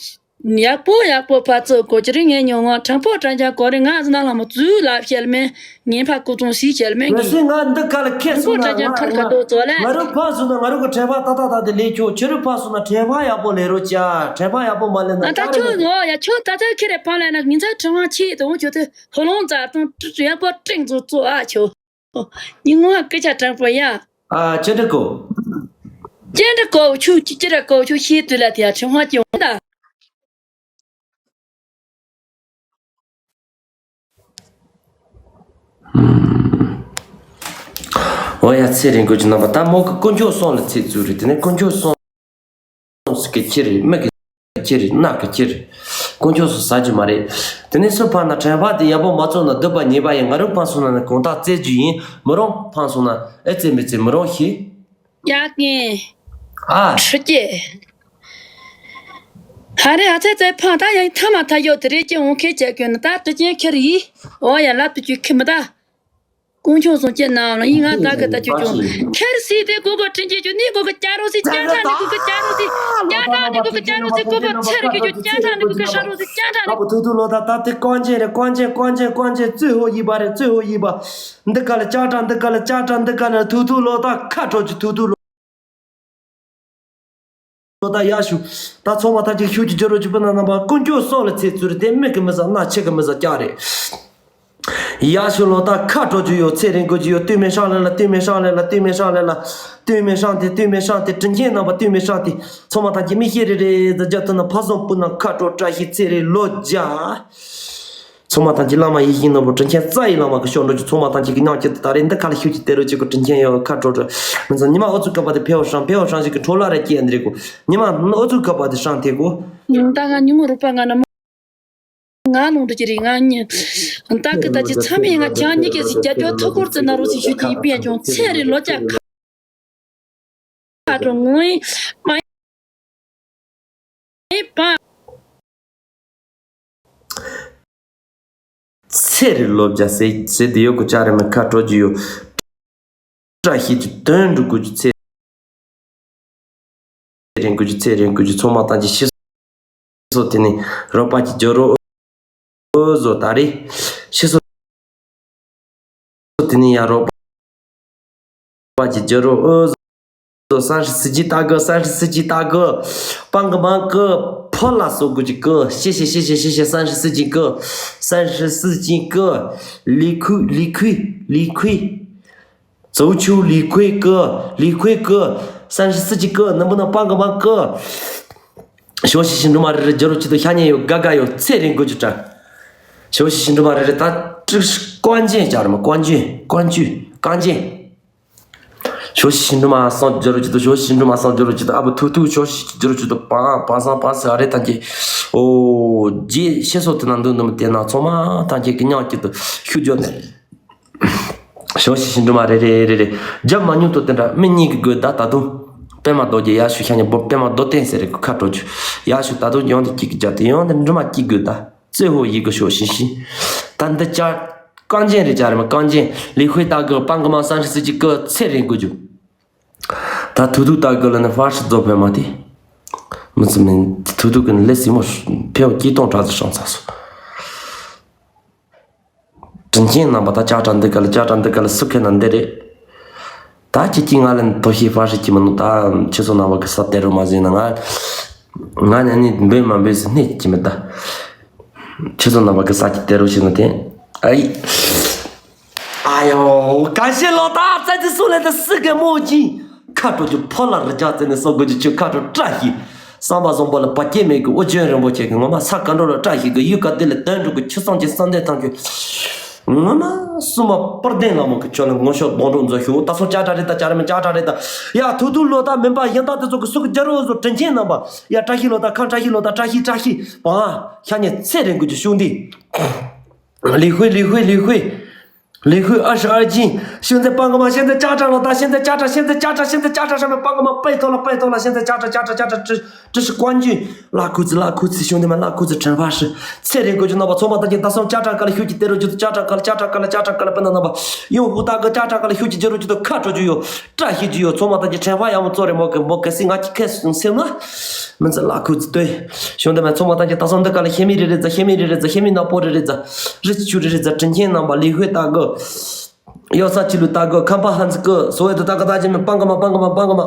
ཡག་པོ་ཡག་པོ་ཕ་ཚོ་གོ་ཅི་རིང་ངས་ཉོ་ང་དྲང་པོ་དྲང་རྐྱང་གོ་རེ་ང་ཟི་ན་ལྷ་མོ་ཙུ་ལ་བཤད་མེད་ངན་ཕ་ཀུ་ཙུང་སི་བཤད་མེད་ངས། ང་འདི་ག་ལ་ཁེ་སོང་ན་ང་ང་ང་རུ་ཕ་སོང་ན་ང་རུ་གི་དྲན་པ་ཏག་ཏག་ཏག་དེ་ལས་ཁྱོད་ཁྱོད་རུ་ཕ་སོང་ན་དྲན་པ་ཡག་པོ་ལས་རོ་ཅ་དྲན་པ་ཡག་པོ་མ་ལས་ན་ཨ་ད་ཁྱོད་ངོ་ཡ་ཁྱོད་ད་ཆ་ཁེ་རེ་ཕ་ལ་ན་ཉིན་ཚ་དྲན་པ་ཆེ་དང་ཁྱོད་དེ། ཧོ་ལོང་ཛ་དང་ཀྲུ་ཀྲུ་ཡག་པོ་ཀྲེང་ཙོ་ཙོ་ཨ་ཆོ། ཉིན་ངོ་སྐད་ཆ་དྲང་པོ་ཡ། ཨ་ཅི་འདྲ་གོ། ཅི་འདྲ་གོ་ཆུ་ཅི་ཅི་འདྲ་གོ་ཆུ་ཤེས་དུས་ལ་དེ་ཡ་ཁྲི་ཧོ་ཅི་འོང་ད། འོ་ཡ་ཚེ་རིང་དགོས་ཀྱི་རྣམ་པ་ད་མོ་གི་དཀོན་མཆོག་གསུམ་ལ་ཚེ་བཙུགས་རེད། དེ་ནས་དཀོན་མཆོག་གསུམ། སོང་སི་ཀི་ཁྱི་རེད། མི་གི་ཁྱི་རེད། སྣ་གི་ཁྱི་རེད། དཀོན་མཆོག་སུ་ཟ་རྒྱུ་མ་རེད། དེ་ནས་སུ་ཕ་ན་དྲན་པ་དེ་ཡག་པོ་མ་བཙོང་ན་སྡུག་པ་ཉེས་པ་ཡིན། ང་རང་ཕ་སོང་ན་ནི་གང་ལྟར་བཙལ་རྒྱུ་ཡིན། མི་རུང་ཕ་སོང་ན་ཨེ་བཙལ་མི་བཙལ་མི་རུང་ཤི། ཡག་ངེ། ཨ། ཁྲི་ཀྱེ། ཧ་རེ་ཧ་ཚེ་ཚེ་ཕ་ད་ཡང་ཐ་མ་ཐ་ཡོད་དེ་རེད་ཀྱེ་འོང་ཁེ་ཅེ་ཀྱོ་ན་ད་དུ་ཅན་ཁེ་རེད། འོ་ཡ་ལབ་དུ་ཅུ་ཁེ་མི་ད། དཀོན་མཆོག་གསུམ་སྐྱེ་ནའང་ཡིན་ང་ད་གི་ད་ཅོ་ཅོ། ཁྱེར་སྲིད་དེ་གོ་གོ་དྲིན་གྱིས་ཅོ་ནི་གོ་གི་ཅ་རོ་སི་ཅ་ཁྲ་ནི་གོ་གི་ཅ་རོ་སི་ཅ་ཁྲ་ནི་གོ་གི་ཅ་རོ་སི་གོ་གོ་ཚེ་རི་གི་ཅོ་ཅ་ཁྲ་ནི་གོ་གི་ཤ་རོ་སི་ཅ་ཁྲ་ནི། ཨ་པོ་ཐུག་ཐུག་ལོ་ད་ད་དེ་ཀོན་ཅེ་རེ་ཀོན་ཅེ་ཀོན་ཅེ་ཀོན་ཅེ་ཙུ་ཧོ་ཡི་བ་རེ་ཙུ་ཧོ་ཡི་བ། འདི་ག་ལ་ཅ་ཁྲ་འདི་ག་ལ་ཅ་ཁྲ་འདི་ག་ལ་ཐུག་ཐུག་ལོ་ད་ཁ་དྲོ་ཅི་ཐུག་ཐུག་ལོ། ལོ་ད་ཡག་ཤོ། ད་ཚང་མ་ཐམས་ཅད་ཤུགས་ཀྱིས་སྦྱོར་རོགས་བྱེད་པ་ན་རྣམ་པ་དཀོན་མཆོག་གསུམ་ལ་ཚེ་བཙུགས་རེད་དེ་མིག་གི་མི་ཟ་སྣ་ཆེ་གི་མི་ཟ་རྒྱག་རེད། ཡག་ཤོ་ལོ་ད་ཁ་དྲོ་རྒྱུ་ཡོད་ཚེ་རིང་དགོས་ཀྱི་ཡོད་ཏུས་མེ་ཧྲང་ལེ་ལ་ཏུས་མེ་ཧྲང་ལེ་ལ་ཏུས་མེ་ཧྲང་ལེ་ལ་ཏུས་མེ་ཧྲང་ཏེ་ཏུས་མེ་ཧྲང་ཏེ་དྲིན་ཆེན་རྣམ་པ་ཏུས་མེ་ཧྲང་ཏེ་ཚང་མ་ཐམས་ཅད་མི་ཤེས་རེ་རེ་ཟ་རྒྱ་ཐུ་ན་ཕ་སོང་སྤུ་ན་ཁ་དྲོ་བཀྲ་ཤིས་ཚེ་རིང་ལོ་བརྒྱ། ཚང་མ་ཐམས་ཅད་བླ་མ་ཡིད་བཞིན་ནོར་བུ་དྲིན་ཆེན་རྩ་ཡི་བླ་མ་གི་ཤོག་འགྲོ་རྒྱུ་ཚང་མ་ཐམས་ཅད་ཀྱི་མྱང་ཁྱེར་དུ་ད་རེས་འདི་ཁ་ལ་ཤུགས་ཀྱིས་དེ་རུ་གཅིག་གོ་དྲིན་ཆེན་ཡོད་ཁ་དྲོ་དྲོ། མི་ཚོ་ཉི་མ་ཨུ་ཚུགས་ཁ་པ་དེ་ཕེའོ་ཧྲང་ཕེའོ་ཧྲང་ཞིག་གི་འཕྲོ་ལ་རེ་སྐྱེས་འདི་རེད་གོ། ཉི་མ་ཨུ་ཚུགས་ཁ་པ་དེ་ཧྲང་དེ་གོ། ད་ང་ཉི་མ་རུ་པ་ང་ན་མ་ང་ལུང་འདྲི་གི་རེད་ང་ཉི། ད་གི་ད་ཅི་ཚ་མེད་ང་ཅང་ཉི་གེ་སི་རྒྱ་ཅོ་ཐོ་འཁོར་ཙེ་ན་རུ་སི་ཞུ་ཅི་ཡི་པེ་ཅོང་ཚེ་རེ་ལོ་ཅག་ཁ་དྲོ་ངོ་ཡི་མ་ཡི་པ། ཚེ་རིང་ལོ་བརྒྱ་ཟེར་ཟེར་དེ་ཡོད་གོ་ཅག་རེ་མི་ཁ་དྲོ་རྒྱུ་ཡོད། བཀྲ་ཤིས་ཀྱི་དོན་འགྲུབ་དགོས་རྒྱུ་ཚེ་རིང་དགོས་རྒྱུ་ཚེ་རིང་དགོས་རྒྱུ་ཚང་མ་ཐམས་ཅད་ཤི་སོ་དེ་ནི་རོགས་པ་ཀྱི་སྦྱོར་རོགས། ཨོ་བཟོ་ད་རེད། ཤི་སོ། དེ་ནས་ཡ་རོགས་པ་གྱི་རྒྱུ་རོ་ཨོ་བཟོ། སན་ཧྲི་སི་ཅི་ལྟ་གི། སན་ཧྲི་སི་ཅི་ལྟ་གི། སྤང་གི་མང་གི། ཕོ་ལ་སོ་གི་གི། ཤེ་ཤེ་ཤེ་ཤེ་ཤེ་ཤེ། སན་ཧྲི་སི་ཅི་གི། སན་ཧྲི་སི་ཅི་གི། ལི་ཁུ་ལི་ཁུ་ལི་ཁུ། ཙོའུ་ཆུ་ལི་ཁུའི་ཀི། ལི་ཁུའི་ཀི། སན་ཧྲི་སི་ཅི་ཀི། ནམ་བུ་ན་སྤང་གི་མང་ཀི། ཞོ་ཤི་ཤི་འབྲུ་མ་རེ་རེ་རྒྱུ་རུ་ཅི་དུ་ཤ་ཉེ་ཡོད་དགའ་དགའ་ཡོད་ཚེ་རིང་དགོས་རྒྱུ་དྲན། ཞོ་ཤི་ཤི་འབྲུ་མ་རེ་རེ་ད་ཀྲིག་ཀོན་ཅན་ཅར་མ་ཀོན་ཅུན་ཀོན་ཅུན་ཀོན་ཅན། ཞོ་ཤི་ཤི་འབྲུ་མ་སང་རྒྱུ་རུ་ཅི་དུ། ཞོ་ཤི་ཤི་འབྲུ་མ་སང་རྒྱུ་རུ་ཅི་དུ། ཨ་བུ་ཐུག་ཐུག་ཞོ་ཤི་རྒྱུ་རུ་ཅི་དུ། པང་པང་སང་པང་སི་ཨ་རེ་ཐང་གི། ཨོ་རྗེས་ཤེས་སོ་དེ་ན་འདུག་འདུག་མི་དེ་ན་ཚང་མ་ཐང་གི་གི་ཉག་ཅི་དུ་ཤུ་རྒྱུ་ནས། ཞོ་ཤི་ཤི་འབྲུ་མ་རེ་རེ་རེ་རེ། རྒྱབ་མ་ཉུང་དུ་དེ་འདྲ་མི་གཉིས་ཀྱི་དགོས་ད་ད་དུང་། པད་མ་རྡོ་རྗེ་ཡ་ཤུ་ཤ་ཉེ་བོ་པད་མ་རྡོ་བསྟན་ཟེར་རེ་གི་ཁ་དྲོ་ཆུ། ཡ་ཤུ་ད་དུང་ཡོང་དེ་སྐྱིད་ཀྱི་རྒྱ་དེ་ཡོང་དེ་འབྲུ་མ་སྐྱིད་དགོས་ད། ཙེ་ཧོ་ཡི་གི་ཞོ་ཤི་ཤི། ད་འདི་ཅག་རྐང་ཅན་རེ་ཅག་རེ་མ་རྐང་ཅན་ལི་ཧུའི་ལྟ་གི་སྤང་གི་མ་སང་ཧྲི་སི་ཅི་གི་ཚེ་རིང་དགོས་རྒྱུ། ད་ཐུ་ཐུ་ལྟ་གི་ལ་ནི་ཧྥ་ཤི་རྫོ་ཕེ་མ་དེ། མི་ཚེ་མིན་ཐུ་ཐུ་གི་ནི་ལས་སྲིང་མོ་ཕེ་བ་སྐྱིད་གཏོང་དྲག་ཏུ་སྲང་ཚ་སོ། དྲིན་ཆེན་རྣམ་པ་ད་ཅག་དྲ་འདི་ག་ལ་ཅག་དྲ་འདི་ག་ལ་སུ་ཁེ་ན་འདི་རེད། ད་ཁྱེད་ཀྱིས་ང་ལ་དོ་ཤེས་ཧྥ་ཧྲི་ཀྱི་མི་ནུ་ད་ཁྱེད་ཚོ་རྣམ་པ་གི་ས་དེ་རུ་མ་ཟིན་ན་ང་ང་ནི་ནི་འབོད་མ་འབོད་ཟེར་སྣེ་ཀྱི་མི་ད། ཁྱེད་ཚོ་རྣམ་པ་གི་ས་ཀྱི་དེ་རུ་ཞིག་ནུ་དེ། ཨ་ཡི། ཨ་ཡོ་ག་ཤེད་ལོ་ད་ཙེ་ཙི་སུ་ལས་ད་སི་གེ་མོ་ཅི། ཁ་དྲོ་རྒྱུ་ཕོ་ལ་རི་ཇག་བཙན་ནས་སོ་དགོས་རྒྱུ་ཁྱོད་ཁ་དྲོ་བཀྲ་ཤིས། བསམ་པ་བཟང་པོ་ལ་བ་སྐྱེ་མེད་གི། ཨོ་རྒྱན་རིན་པོ་ཆེ་གི་ངོ་མ་ས་ག་འགྲོ་ལ་བཀྲ་ཤིས་གི། ཡུལ་ག་དེ་ལ་དོན་འགྲུབ་གི། ཆུ་སྲང་གི་བསམ་གཏན་ཐང་གི་ངོ་མ་སུ་མ་པར་ལྡན་ལ་མོ་གི་ཁྱོད་ལ་ངོ་ཤོག་སྡོང་གྲོགས་མཛོ་ཤོག་ད་སོ་ཅག་དྲ་རེད་ད་ཅག་རེད་མི་ཅག་དྲ་རེད་ད། ཡ་ཐུག་ཐུག་ལོ་ད་མིན་པ་ཡིན་ད་དེ་ཚོ་གི་སུ་གི་རྒྱ་རོ་བཟོ་དྲིན་ཆེན་རྣམ་པ། ཡ་བཀྲ་ཤིས་ལོ་ད་ཁ་བཀྲ་ཤིས་ལོ་ད་བཀྲ་ཤིས་བཀྲ་ཤིས་པ། ཤ་ཉེ་ཚེ་རིང་དགོས་རྒྱུ་ཤུགས་འདི། ལི་ཧུའི་ལི་ཧུའི་ལི་ཧུའི། ལི་ཧུའི་ཨ་ཧྲི་ཨར་ཅིན། ཤུན་ཙེ་སྤང་གི་མ་ཤན་ཙེ་ཅག་དྲ་ལོ་ད། ཤན་ཙེ་ཅག་དྲ་ཤན་ཙེ་ཅག་དྲ་ཤན་ཙེ་ཅག་དྲ་ཤ་མེ་སྤང་གི་མ་པའི་ཐོག་ལ་པའི་ཐོག་ལ་ཤན་ཙེ་ཅག་དྲ་ཅག་དྲ་ཅག་དྲ་ཀྲི་ཀྲི་ཧྲི་ཀོན་ཅུན། ལ་ཁུ་ཙི་ལ་ཁུ་ཙི་ཤུན་ཙེ་མ་ལ་ཁུ་ཙི་དྲན་པ་ཧྲི། ཚེ་རིང་དགོས་རྒྱུ་རྣམ་པ་ཚང་མ་ད་ཀྱི་ད་སོང་ཅག་དྲ་ག་ལ་ཤུ་ཀྱི་དེ་རུ་རྒྱུ་ཅག་དྲ་ག་ལ་ཅག་དྲ་ག་ལ་ཅག་དྲ་ག་ལ་པེ་ན་རྣམ་པ། ཡོང་ཧུ་ད་གི་ཅག་དྲ་ག་ལ་ཤུ་ཀྱི་རྒྱུ་རུ་རྒྱུ་ཁ་དྲོ་རྒྱུ་ཡོད། བཀྲ་ཤིས་རྒྱུ་ཡོད། ཚང་མ་ད་ཀྱི་དྲན་པ་ཡག་མོ་ཚོ་རེ་མོ་གི་མོ་གི་སི་ང་ཀྱི་ཁེ་སུང་སེམས་ན། མི་ཚེ་ལ་ཁུ་ཙི་ལྟོས། ཞུང་དེ་མ་ཚོང་མ་ཐང་གི་ད་སོང་འདི་ག་ལ་ཤེས་མི་རེ་རེ་ཛ་ཤེས་མི་རེ་རེ་ཛ་ཤེས་མི་ནག་པོ་རེ་རེ་ཛ། རི་ཆུ་རེ་རེ་ཛ་དྲིན་ཆེན་རྣམ་པ་ལི་ཧུའི་ལྟ་གི། གཡོ་ས་ཆི་ལུ་ལྟ་གི་ཁམས་པ་ཧན་ཙི་གི་སོ་ཝེ་དུ་ལྟ་གི་ད་ཅི་མི་སྤང་གི་མ་སྤང་གི་མ་སྤང་གི་མ།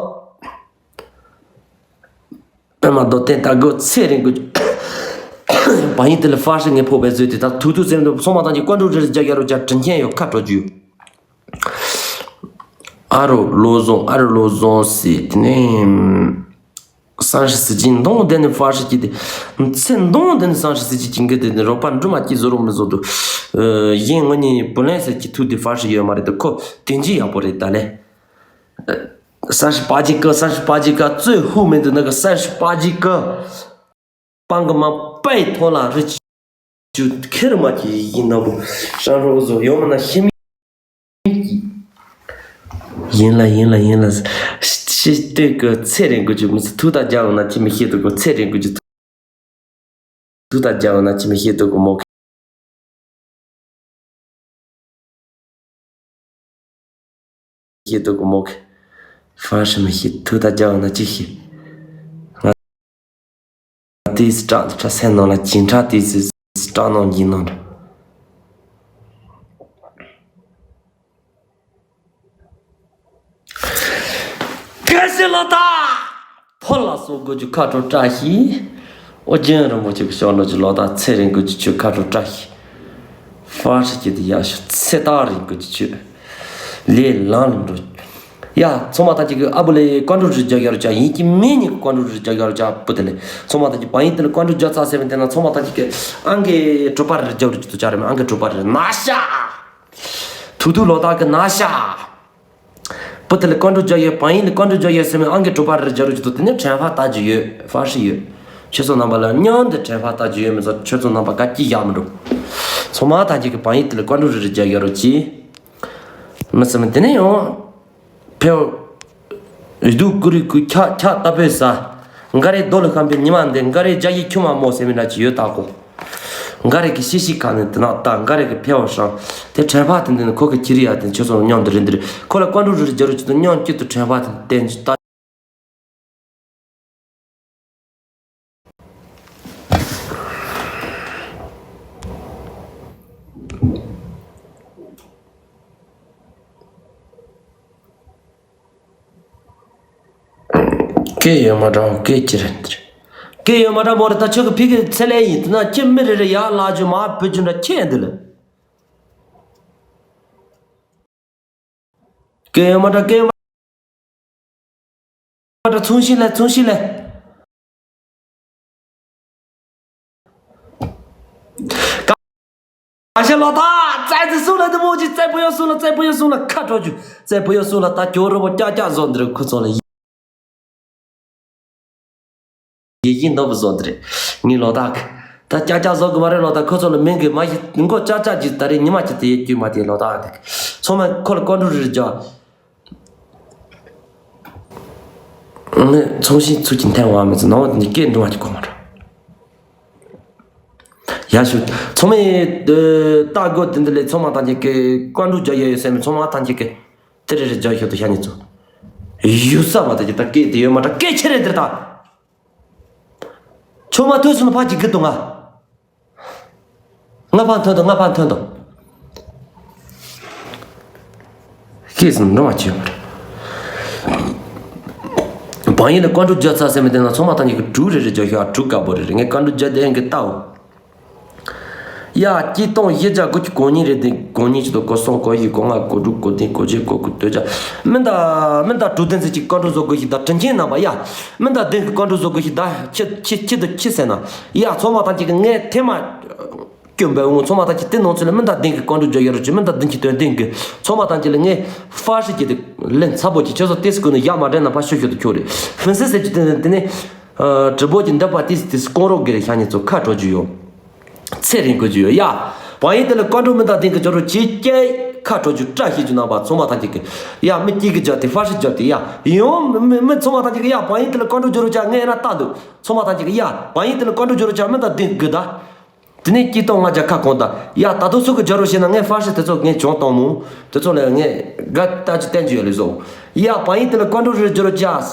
པད་མ་རྡོ་བརྟན་ལྟ་གི་ཚེ་རིང་གི། བ་ཡིན་དེ་ལ་ཧྥ་ཧྲི་ངས་ཕོག་པའི་བཟོས་དེ་ད་ཐུག་ཐུག་སེམས་དུ་ཚོང་མ་ཐང་གི་ཀོན་ཀྲུ་རེ་རེ་ཛ་རྒྱ་རུ་ཅག་དྲིན་ཆེན་ཡོད་ཁ་དྲོ་རྒྱུ་ཡོད། ཨ་རོ་བློ་བཟང་ཨ་རོ་བློ་བཟང་ཟེར་དེ་ནས། སང་ཧྲི་སི་ཅི་མདོང་དེ་ནས་ཧྥ་ཧྲི་ཅི་དེ། ཚེ་མདོང་དེ་ནས་སང་ཧྲི་སི་ཅི་ཅི་འགི་དེ་ནས་རོགས་པ་འབྲུ་མ་སྐྱིད་བཟོ་རོགས་མི་བཟོ་དུ། ཡིན་ངོ་ཉིད་བུ་ལན་ཟེར་གྱི་ཐུག་དེ་ཧྥ་ཧྲི་ཡོད་མ་རེད་དུ་ཁོ་དེ་འཇི་ཡག་པོ་རེད་ད་ལེ། སང་ཧྲི་པ་ཅི་ཀ་སང་ཧྲི་པ་ཅི་ཀ་ཙོས་ཧུ་མེད་དུ་ན་ག་སང་ཧྲི་པ་ཅི་ཀ། སྤང་གི་མ་པའི་ཐོག་ལ་རི་ཆུ་ཁེར་མ་གྱི་ཡིན་ན་བུ་ཧྲང་རོ་བཟོ་ཡོང་མ་ན་ཤི་མི་ཡིན་ལ་ཡིན་ལ་ཡིན་ལ། ཤི་སྟོད་ཀྱི་ཚེ་རིང་དགོས་ཀྱི་མི་ཚེ་ཐུག་ད་རྒྱ་འོ་ན་ཅི་མི་ཤེས་དུ་གོ་ཚེ་རིང་དགོས་ཀྱི་ཐུག་ད་རྒྱ་འོ་ན་ཅི་མི་ཤེས་དུ་གོ་མོ། ཤེས་དུ་གོ་མོ་གི། ཧྥ་ཧྲི་མི་ཤེས་ཐུག་ད་རྒྱ་འོ་ན་ཅི་ཤེས། ང་དེའི་སྐྲ་སྐྲ་སེན་ནང་ལ་ཅིན་ཁྲ་དེའི་སྐྲ་ནང་འགྱིན་ནང་འདྲ། གལ་སྲིད་ལོ་ད། ཕོ་ལ་སོགས་དགོས་རྒྱུ་ཁ་དྲོ་བཀྲ་ཤིས། ཨོ་རྒྱན་རིན་པོ་ཆེ་གི་ཞོར་ལོ་ཀྱི་ལོ་ད་ཚེ་རིང་དགོས་རྒྱུ་ཆོས་ཁ་དྲོ་བཀྲ་ཤིས། ཧྥ་ཧྲི་ཀྱི་དེ་ཡག་ཤོས་ཚེ་ཐག་རིང་དགོས་རྒྱུ་ཆོས། ལས་ལང་ལ་འགྲོ། ཡ་ཚོང་མ་ད་ཅིག་གི་ཨ་བུ་ལེ་ཀོན་ཀྲུ་རི་རྒྱ་གར་ཅག་ཡིན་གྱི་མེད་ཉིད་ཀོན་ཀྲུ་རི་རྒྱ་གར་ཅག་པུ་དེ་ལེ་ཚོང་མ་ད་ཅིག་བ་ཡིན་དེ་ལེ་ཀོན་ཀྲུ་རྒྱ་ཚ་སེ་བན་དེ་ན་ཚོང་མ་ད་ཅིག་གི་ཨང་གི་གྲུ་པ་རི་རྒྱ་རུ་ཅི་ཏུ་ཅག་རེ་མེད་ཨང་གི་གྲུ་པ་རི་ན་ཤ། ཐུག་ཐུག་ལོ་ད་གི་ན་ཤ། པུ་དེ་ལེ་ཀོན་ཀྲུ་རྒྱ་ཡོད་བ་ཡིན་ལེ་ཀོན་ཀྲུ་རྒྱ་ཡོད་སེ་མེད་ཨང་གི་གྲུ་པ་རི་རྒྱ་རུ་ཅི་ཏུ་དེ་ནི་དྲན་པ་ད་ཅི་ཡོད་ཧྥ་ཧྲི་ཡོད། ཁྱེད་ཚོ་རྣམ་པ་ལ་མཉམ་དུ་དྲན་པ་ད་ཅི་ཡོད་མི་ཚོ་ཁྱེད་ཚོ་རྣམ་པ་ག་ཅི་ཡག་མི་འགྲོ། ཚོང་མ་ད་ཅིག་གི་བ་ཡིན་དེ་ལེ་ཀོན་ཀྲུ་རི་རི་རྒྱ་གར་རུ་ཅི། མི་སེམས་དེ་ནས་ཡང་། ཕེའོ། སྡུག་ཀུ་རི་ཀུ་ཁྱག་ཁྱག་ལྟ་བུའི་ས། འགའ་རེ་རྡོ་ལ་ཤམ་པའི་ཉི་མ་འདི་འགའ་རེ་རྒྱ་ཡི་ཁྱུ་མ་མོ་ཟེར་མི་འདྲ་ཅིག་ཡོད་ད་གོ། འགའ་རེ་གི་ཤི་ཤི་ཁ་ནས་དེ་ན་ལྟ་འགའ་རེ་གི་ཕེའོ་ཧྲང་། དེ་དྲན་པ་དེ་འདི་ནི་ཁོ་གི་ཁྱི་རི་ཡ་དེ་ཁྱོད་ཚོ་མཉམ་དུ་རིན་དི་རི་ཁོ་ལ་ཀོན་ཀྲུ་རི་རི་རྒྱ་རུ་ཅི་དང་མཉམ་གཅིག་ཏུ་དྲན་པ་དེ་བསྟན་ཅི་ལྟ། སྐད་ཡོད་མ་འདྲ་བ་སྐད་ཅི་རེད་འདི་རེད། སྐད་ཡོད་མ་འདྲ་མོ་རེད། ད་ཁྱོད་ཀྱི་ཕི་གི་ཚེ་ལས་ཡིན་དུས་ན་ཁྱེད་མི་རེ་རེ་ཡར་ལ་རྒྱུ་མ་བུད་རྒྱུ་འདྲ་ཁྱེད་འདི་ལ། སྐད་ཡོད་མ་འདྲ་སྐད་ཡོད་མ་འདྲ་ཚུང་ཤིག་ལས་ཚུང་ཤིག་ལས། ཨ་ཤ་ལོ་ད། ཙའི་ཙི་སུ་ལ་དེ་མོ་ཅིག་ཙའི་པོ་ཡོ་སུ་ལ་ཙའི་པོ་ཡོ་སུ་ལ་ཁ་དྲོ་རྒྱུ་ཙའི་པོ་ཡོ་སུ་ལ་ད་ཀྱོ་རོ་བོ་ཀྱག་ཀྱག་བཟོ་འདི་རུ་ཁུ་ཚོ་ལ་ཡིན། ཡིན་ཡིན་འདོད་པ་བཟོ་འདི་རེད། ངའི་ལོ་ད་གི་ད་ཀྱག་ཀྱག་བཟོ་གི་མ་རེད་ལོ། ད་ཁུ་ཚོ་ལ་མིང་གི་མ་ཡི་མགོ་ཀྱག་ཀྱག་ཅིག་ད་རེད་ཉི་མ་ཅིག་དེ་ཡི་རྒྱུ་མ་དེ་ལོ་ད་གི་ཚང་མ་ཁོ་ལ་ཀོན་ཀྲོལ་རེ་རྒྱག་ངས་ཚོང་ཤིང་ཚུགས་ཀྱི་འཐེན་བ་མི་ཚོ་ནང་བ་དེ་སྐད་འགྲོ་བ་ཀྱི་གོ་མ་འགྲོ། ཡ་ཤུ། ཚང་མས་ལྟ་དགོས་དེ་འདི་ལས་ཚང་མ་ཐམས་ཅད་ཀྱི་ཀོན་ཀྲོལ་རྒྱག་ཡ་ཡོད་སེམས་ཚང་མ་ཐམས་ཅད་ཀྱི་དེ་རེ་རེ་རྒྱག་ཤོག་ཏུ་ཤ་ཉེ་ཚོ། ཡུ་ས་བ་དེ་ཀྱི་ད་སྐད་དེ་ཡོད་མ་ད་སྐད་ཆེ་རེད་དེར་ད། ཆུང་མ་ཐོས་སོང་ན་ཕ་གཅིག་གི་དུ་ང་། ང་ཕ་ཐོན་དང་ང་ཕ་ཐོན་དང་། ཤེས་སུ་འགྲོ་བ་བྱེད་པར། བང་ཡིན་ལ་ཀོན་ཀྲུ་རྒྱ་ཚ་ཟེར་མི་དེ་ན་ཚང་མ་ཐང་གི་གྲུ་རེ་རེ་རྒྱ་ཤོག་གྲུ་དཀར་པོ་རེ་རེ་ངས་ཀོན་ཀྲུ་རྒྱ་དེ་ཡང་གི་ལྟའོ། ཡ་སྐྱིད་གཏོང་ཡི་རྒྱ་དགུ་གི་གོ་གཉིས་རེ་དེ་གོ་གཉིས་ཀྱི་དོ་གོ་གསུམ་གོ་བཞི་གོ་ལྔ་གོ་དྲུག་གོ་བདུན་གོ་བརྒྱད་གོ་དགུ་དོ་རྒྱ། མི་འདའ་མི་འདའ་གྲུ་དེ་ཚེ་གཅིག་ཀོན་ཀྲུ་བཟོ་དགོས་ཤིག་ད་དྲིན་ཆེན་རྣམ་པ་ཡ། མི་འདའ་བདུན་གི་ཀོན་ཀྲུ་བཟོ་དགོས་ཤིག་ད་ཁྱི་ཁྱི་ཁྱི་དུ་ཁྱི་ཟེར་ན། ཡ་ཚང་མ་ཐང་གཅིག་གི་ངས་ཐེངས་མ། སྐྱོན་པའི་འོང་ཚང་མ་ཐམས་ཅད་དེ་ནང་ཚུད་ལ་མི་འདའ་བདུན་གྱི་ཀོན་ཀྲུ་རྒྱག་ཡ་རུ་ཅི་མི་འདའ་བདུན་གྱི་དོན་བདུན་གྱི་ཚང་མ་ཐམས་ཅད་ལ་ངས་ཧྥ་ཧྲི་གྱི་དེ་ལན་ཚ་པོ་གྱི་ཁྱོད་ཚོ་ཏེ་སི་ཀུན་ནས་ཡག་མ་དྲན་ན་ཕ་ཤོད་ཤོད་དུ་ཁྱོད་རེད། ཧྥིན་སི་ཟེར་གྱི་དེ་ནས་དེ་ནས་ཀྲི་པོ་གྱི་འདི་པ་ཏིས་ཏིས་ཀོང་རོག་གི་རེད་ཤ་ཉེ་ཚོ་ཁ་དྲོ་རྒྱུ་ཡོད། ཚེ་རིང་དགོས་རྒྱུ་ཡོད་ཡ། བང་ཡིན་དེ་ལ་ཀོན་ཀྲུ་མི་འདའ་བདུན་གྱི་ཇོ་རུ་ཅི་སྐྱེ་ཁ་དྲོ་རྒྱུ་བཀྲ་ཤིས་རྒྱུ་རྣམ་པ་ཚང་མ་ཐམས་ཅད་ཀྱི་ཡ་མི་སྐྱིད་གི་རྒྱབ་དེ་ཧྥ་ཧྲི་རྒྱབ་དེ་ཡ་ཡོང་མི་མི་ཚང་མ་ཐམས་ཅད་ཀྱི་ཡ་བང་ཡིན་དེ་ལ་ཀོན་ཀྲུ་ཇོ་རུ་ཅག་ངས་ཡིན་ན་ལྟ་འདུག་ཚང་མ་ཐམས་ཅད་ཀྱི་ཡ་བང་ཡིན་དེ་ལ་ཀོན་ཀྲུ་ཇོ་རུ་ཅག་མི་འདའ་བདུན་དགོས་ད། དེ་ནས་སྐྱིད་གཏོང་ང་རྒྱལ་ཁ་གང་དང་ཡ་ད་དུང་སུ་གི་རྒྱལ་རོ་ཞེ་ན་ངས་ཧྥ་ཧྲི་དེ་ཚོ་ངས་བྱུང་གཏོང་མོ། དེ་ཚོ་ལས་ངས་དགའ་ལྟ་ཅི་བསྟན་རྒྱུ་ཡོད་ལས་བཟོ། ཡ་བང་ཡིན་དེ་ལ་ཀོན་ཀྲུ་རི་རྒྱལ་རོ་ཅག་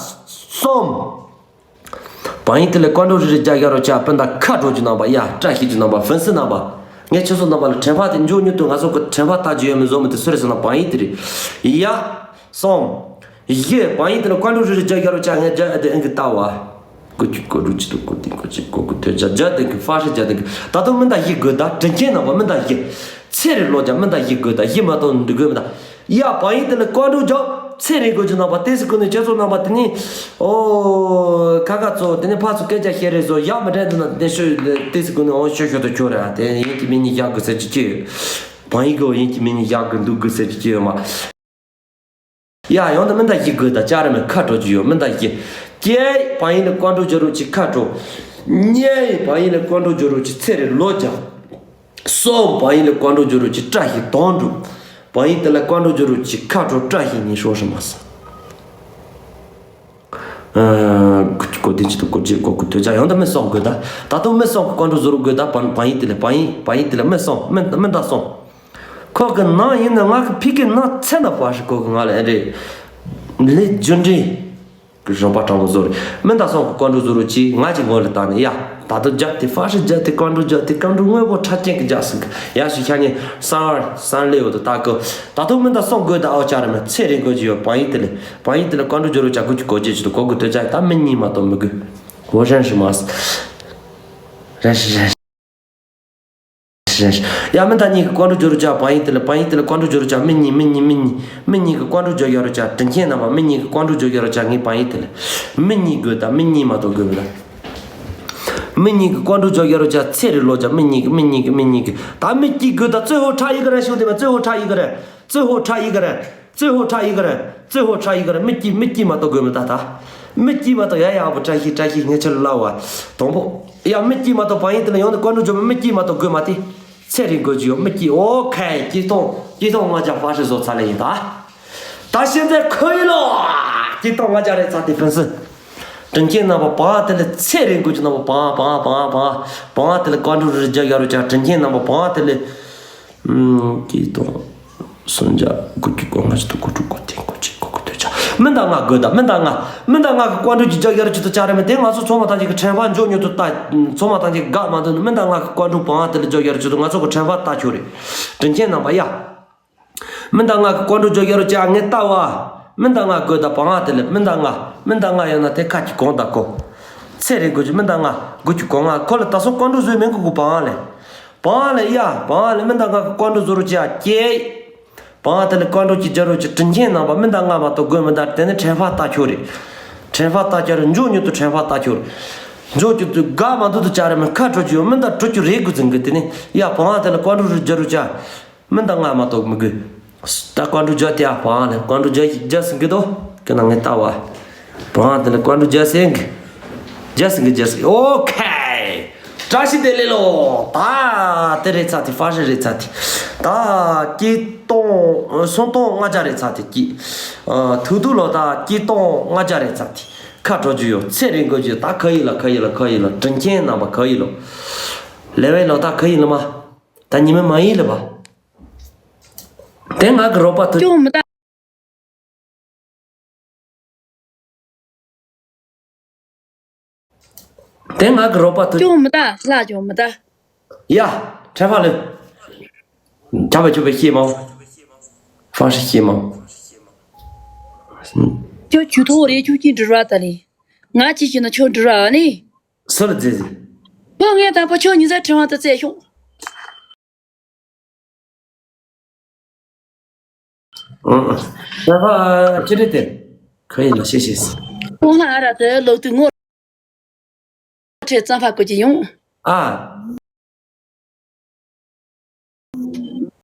གསུམ། བང་ཡིན་དེ་ལ་ཀོན་ཀྲུ་རི་རྒྱལ་རྒྱལ་རོ་ཅག་སྤུན་ཟླ་ཁ་དྲོ་རྒྱུ་རྣམ་པ་ཡ་བཀྲ་ཤིས་རྒྱུ་རྣམ་པ་ཧྥིན་སི་རྣམ་པ། ངས་ཁྱོད་ཚོ་རྣམ་པ་ལ་དྲན་པ་དེ་འཇོག་མྱུར་དུ་ང་ཚོ་གི་དྲན་པ་ལྟ་རྒྱུ་ཡོད་མེད་བཟོ་མི་དེ་སུ་རེད་ཟེར་ན་བང་ཡིན་དེ་རེད། ཡ། སོང་། ཡེ་བང་ཡིན་དེ་ལ་ཀོན་ཀྲུ་རི་རི་རྒྱ་རྒྱ་རུ་ཅག་ངས་རྒྱ་ཨེ་དེ་ཨེན་གི་ལྟ་བ། ཀོ་ཅི་ཀོ་རུ་ཅི་དུ་ཀོ་ཏི་ཀོ་ཅི་ཀོ་ཀོ་དེ་རྒྱ་རྒྱ་དེ་གི་ཧྥ་ཧྲི་རྒྱ་དེ་གི་ད་དུང་མི་འདའ་ཡི་དགོས་ད་དྲིན་ཆེན་རྣམ་པ་མི་འདའ་ཡི། ཚེ་རི་ལོ་རྒྱ་མི་འདའ་ཡི་དགོས་ད་ཡི་མ་གཏོགས་འདི་དགོས་མི་འདའ། ཡ་བང་ཡིན་དེ་ལ་ཀོན་ཀྲུ་རྒྱ་ཚེ་རི་དགོས་ཀྱི་རྣམ་པ་ཏེ་སི་ཀུན་ནས་ཁྱེད་ཚོ་རྣམ་པ་དེ་ནི། ཨོ། ཁ་ཁ་ཚོ་དེ་ནི་ཕ་ཚོ་སྐད་ཆ་བཤད་རེད་བཟོ་ཡག་མི་དྲན་དེ་ན་དེ་ཤོད་ཏེ་སི་ཀུན་ནས་འོང་ཤོད་ཤོད་དུ་ཁྱོད་རེད་ཨ་དེ་ཡིན་གྱི་མི་ནི་ཡག་དགོས་ཟེར་གྱི་ཅི་ཡོད། བང་ཡིན་གི་ཡིན་གྱི་མི་ནི་ཡག་གི་འདུག་དགོས་ཟེར་གྱི་ཅི་ཡོད་མ། ཡ་ཡོང་ད་མི་འདའ་ཡི་དགོས་ད་ཅག་རེ་མེད་ཁ་དྲོ་རྒྱུ་ཡོད་མི་འདའ་ཡི། སྐྱེ་བང་ཡིན་ལ་ཀོན་ཀྲུ་ཇོ་རུ་ཅི་ཁ་དྲོ། ཉེ་བང་ཡིན་ལ་ཀོན་ཀྲུ་ཇོ་རུ་ཅི་ཚེ་རི་ལོ་རྒྱ། སོ་བང་ཡིན་ལ་ཀོན་ཀྲུ་ཇོ་རུ་ཅི་བཀྲ་ཤིས་དོན་འགྲུབ། བང་ཡིན་དེ་ལ་ཀོན་ཀྲུ་ཇོ་རུ་ཅི་ཁ་དྲོ་བཀྲ་ཤིས་ཉི་ཤོ་ཧྲི་མ་སི། ཀོ་དེ་ཅི་ཏུ་ཀོ་ཅི་ཀོ་ཀོ་དོད་ཅག་ཡོང་ད་མི་སོང་དགོས་ད། ད་དུང་མི་སོང་གི་ཀོན་ཀྲུ་ཇོ་རུ་དགོས་ད་བང་བང་ཡིན་དེ་ལ་བང་ཡིན་བང་ཡིན་དེ་ལ་མི་སོང་མི་མི་འདའ་སོང་། ཁོ་གི་ནང་ཡིན་ན་ང་གི་ཕི་གི་ནང་ཚེ་ན་བ་ཧྲི་ཁོ་གི་ང་ལ་ཨེ་རེད། ལས་རྒྱུ་འབྲས་གི་རོགས་པ་དྲང་པོ་བཟོ་རེད། མི་འདའ་སོང་གི་ཀོན་ཀྲུ་བཟོ་རུ་ཅི་ང་གི་ངོ་ལ་བལྟ་ནས་ཡ། ད་དུང་རྒྱབ་དེ་ཧྥ་ཧྲི་རྒྱབ་དེ་ཀོན་ཀྲུ་རྒྱབ་དེ་ཀོན་ཀྲུ་དངོས་པོ་ཁྲ་ཅན་གི་རྒྱབ་སྲིད་གི་ཡ་ཞུ་ཤ་ཉེ་སང་བར་སང་ལེ་འོ་དུ་ད་གི། ད་དུང་མི་འདའ་སོང་དགོས་ད་ཨོ་ཅག་རེ་མ་ཚེ་རིང་དགོས་ཀྱི་ཡོད་བང་ཡིན་དེ་ལས་བང་ཡིན་དེ་ལས་ཀོན་ཀྲུ་བཟོ་རུ་ཅག་དགོས་ཀྱི་གོ་རྒྱུ་ཅི་དུ་གོ་དགོས་དོད་ཅག་ད་མི་གཉིས་མ་གཏོགས་མི་དགོས། འོ་རན་ཧྲི་མ་སི། རན་ཧྲི་རན་ཧྲི། ཡ་མི་འདའ་གཉིས་ཀྱི་ཀོན་ཀྲུ་བཟོ་རུ་ཅག་བང་ཡིན་དེ་ལ་བང་ཡིན་དེ་ལ་ཀོན་ཀྲུ་བཟོ་རུ་ཅག་མི་གཉིས་མི་གཉིས་མི་གཉིས་མི་གཉིས་ཀྱི་ཀོན་ཀྲུ་བཟོ་ཡ་རུ་ཅག་དྲིན་ཆེན་རྣམ་པ་མི་གཉིས་ཀྱི་ཀོན་ཀྲུ་བཟོ་ཡ་རུ་ཅག་ངའི་བང་ཡིན་དེ་ལ་མི་གཉིས་དགོས་ད་མི་གཉིས་མ་གཏོགས་དགོས་མི་ད། མི་གཉིས་ཀྱི་ཀོན་ཀྲུ་བཟོ་ཡ་རུ་ཅག་ཚེ་རི་ལོ་ཅག་མི་གཉིས་ཀྱི་མི་གཉིས་ཀྱི་མི་གཉིས་ཀྱི་ད་མི་གཅིག་དགོས་ད་ཙོ་ཧོ་ཁྲ་ཡི་ག་ར་ཤོད་དེ་མ་ཙོ་ཧོ་ཁྲ་ཡི་ག་ར་ཙོ་ཧོ་ཁྲ་ཡི་ག་ར། ཙེ་ཧོ་ཁྲ་ཡི་ག་རེད། ཙེ་ཧོ་ཁྲ་ཡི་ག་རེད། མི་སྐྱིད་མི་སྐྱིད་མ་གཏོགས་དགོས་མི་ད་ད། མི་སྐྱིད་མ་གཏོགས་ཡ་ཡག་པོ་བཀྲ་ཤིས་བཀྲ་ཤིས་ངས་ཁྱོད་ལ་ལབ་བ། དང་པོ། ཡ་མི་སྐྱིད་མ་གཏོགས་བང་ཡིན་དེ་ལ་ཡོང་ནས་ཀོན་ཀྲུ་བཟོ་མི་མི་སྐྱིད་མ་གཏོགས་དགོས་མ་དེ། ཚེ་རིང་དགོས་ཀྱི་ཡོད་མི་སྐྱིད་ཨོ་ཁེ་སྐྱིད་ཐོང་སྐྱིད་ཐོང་ང་ཅག་ཧྥ་ཧྲི་བཟོ་ཚར་ལེ་ཡིན་ད། ད་ཤེས་ཚེ་ཁོ་ཡི་ལོ། སྐྱིད་ཐོང་ང་ཅག་རེད་ཚ་དེ་ཕུན་སུ། དྲིན་ཆེན་རྣམ་པ་བང་དེ་ལ་ཚེ་རིང་དགོས་ཀྱི་རྣམ་པ་བང་བང་བང་བང་བང་དེ་ལ་ཀོན་ཀྲུ་རི་རྒྱ་ཡ་རུ་ཅག་དྲིན་ཆེན་རྣམ་པ་བང་དེ་ལ། ཨུམ། སྐྱིད་ཐོང་། སུམ་བརྒྱ་དགུ་བཅུ་གོ་ལྔ་བཅུ་དྲུག་གོ་དྲུག་གོ་བདུན་གོ་གཅིག་གོ་དགུ་དོད་ཅག་མི་འདའ་ང་དགོས་ད་མི་འདའ་ང་། མི་འདའ་ང་གི་ཀོན་ཀྲུ་གི་རྒྱ་ཡ་རུ་ཅི་དུ་ཅག་རེ་མི་དེ་ང་ཚོ་ཚང་མ་ཐམས་ཅད་ཀྱི་དྲན་པ་འཇོག་མྱུར་དུ་ལྟ། ཚང་མ་ཐམས་ཅད་དགའ་མ་འདུག་ནི་མི་འདའ་ང་གི་ཀོན་ཀྲུ་བང་དེ་ལ་རྒྱ་ཡ་རུ་ཅི་དུ་ང་ཚོ་གི་དྲན་པ་ལྟ་ཆོག་རེད། དྲིན་ཆེན་རྣམ་པ་ཡ། མི་འདའ་ང་གི་ཀོན་ཀྲུ་རྒྱ་ཡ་རུ་ཅག་ངས་ལྟ་བ། མི་འདང་ང་དགོས་ད་བང་ང་དེ་ལས་མི་འདང་ང་མི་འདང་ང་ཡོད་ན་དེ་ཁ་གྱི་གོང་ད་གོ། ཚེ་རིང་དགོས་ཀྱི་མི་འདང་ང་དགོས་ཀྱི་གོང་ང་ཁོ་ལ་ད་སོང་ཀོང་ཀྲུག་བཟོས་མིན་གོ་གོ་བང་ང་ལས། བང་ང་ལས་ཡ་བང་ང་ལས་མི་འདང་ང་ཀོང་ཀྲུག་བཟོ་རུ་ཅི་ཡ་ཀྱེ། བང་ང་དེ་ལས་ཀོང་ཀྲུག་གི་རྒྱ་རུ་ཅི་དྲིན་ཆེན་ནང་པ་མི་འདང་ང་མ་གཏོགས་དགོས་མི་འདང་དེ་ནི་ཕྲན་ཕ་ལྟ་ཁྱོ་རེད། ཕྲན་ཕ་ལྟ་ཁྱོ་རེད་མཇུག་མྱུར་དུ་ཕྲན་ཕ་ལྟ་ཁྱོ་རེད། མཇུག་མྱུར་དུ་དགའ་མ་འདུག་ཏུ་ཅག་རེད་མི་ཁ་འཕྲོ་རྒྱུ་མི་འདང་འགྲོ་རྒྱུ་རེད་དགོས་ཚིག་གི་དེ་ནི་ཡ་བང་ང་དེ་ལས་ཀོང་ཀྲུག་རུ་རྒྱ་རུ་ཅག་མི་འདང་ང་མ་གཏོགས་མི་དགོས། ད་ཀོང་ཀྲུག་རྒྱ་དེ་ཡ་བང་ང་ལས་ཀོང་ཀྲུག་རྒྱ་རྒྱ་ཟིན་གི་དོ། ཀི་ན་ངས་ལྟ་བ། བང་ང་དེ་ལས་ཀོང་ཀྲུག་རྒྱ་ཟིན་གི། རྒྱ་ཟིན་གི་རྒྱ་ཟིན་གི་ཨོ་ཁེ། བཀྲ་ཤིས་བདེ་ལེགས་ལོ། ད་དེ་རེད་ཚ་དེ་ཧྥ་ཧྲི་རེད་ཚ་དེ། ད་སྐྱིད་གཏོང་སུམ་སྟོང་ལྔ་བརྒྱ་རེད་ཚ་དེ་སྐྱིད། ཐུག་ཐུག་ལོ་ད་སྐྱིད་གཏོང་ལྔ་བརྒྱ་རེད་ཚ་དེ། ཁ་འཕྲོ་རྒྱུ་ཡོད་ཚེ་རིང་དགོས་རྒྱུ་ད་ཁ་ཡིན་ལ་ཁ་ཡིན་ལ་ཁ་ཡིན་ལ་དྲིན་ཆེན་རྣམ་པ་ཁ་ཡིན་ལོ། ལེ་བའི་ལོ་ད་ཁ་ཡིན་ལ་མ། ད་ཉི་མ་མ་ཡིན་ལ་བ། དེ་ང་གི་རོགས་པ་ཐུག་ཅུང་མི་ལྟ། དེ་ང་གི་རོགས་པ་ཐུག་ཅུང་མི་ལྟ་ལྷ་ཅུང་མི་ལྟ། ཡ། ཕྲན་ཕ་ལོས། ཆ་བ་ཆོ་བའི་ཤེས་མང་། ཧྥང་ཧྲི་ཤེས་མང་། ཁྱོད་ཇུས་ཐོག་རེ་ཁྱོད་ཀྱིས་འབྲི་ར་ད་ལི། ང་ཅི་བྱས་ན་ཁྱོད་འབྲི་ར་ཨ་ནི། སུ་ལ་རྫས་ཟིན། ཁོ་ངས་དང་པོ་ཁྱོད་ཉིན་ཟ་ཁྲི་བ་ད་བཙལ་ཤོག་ཨ། ད་ཕ་ཅི་རེད་དེ། ཁ་ཡིན་ལ་ཤེས་ཤེས། ཁོང་ལ་ཨ་ར་དེ་ལོག་དུས་ངོ་། ཁྲེ་གཙང་ཕ་བཀོད་ཀྱི་ཡོང་། ཨ།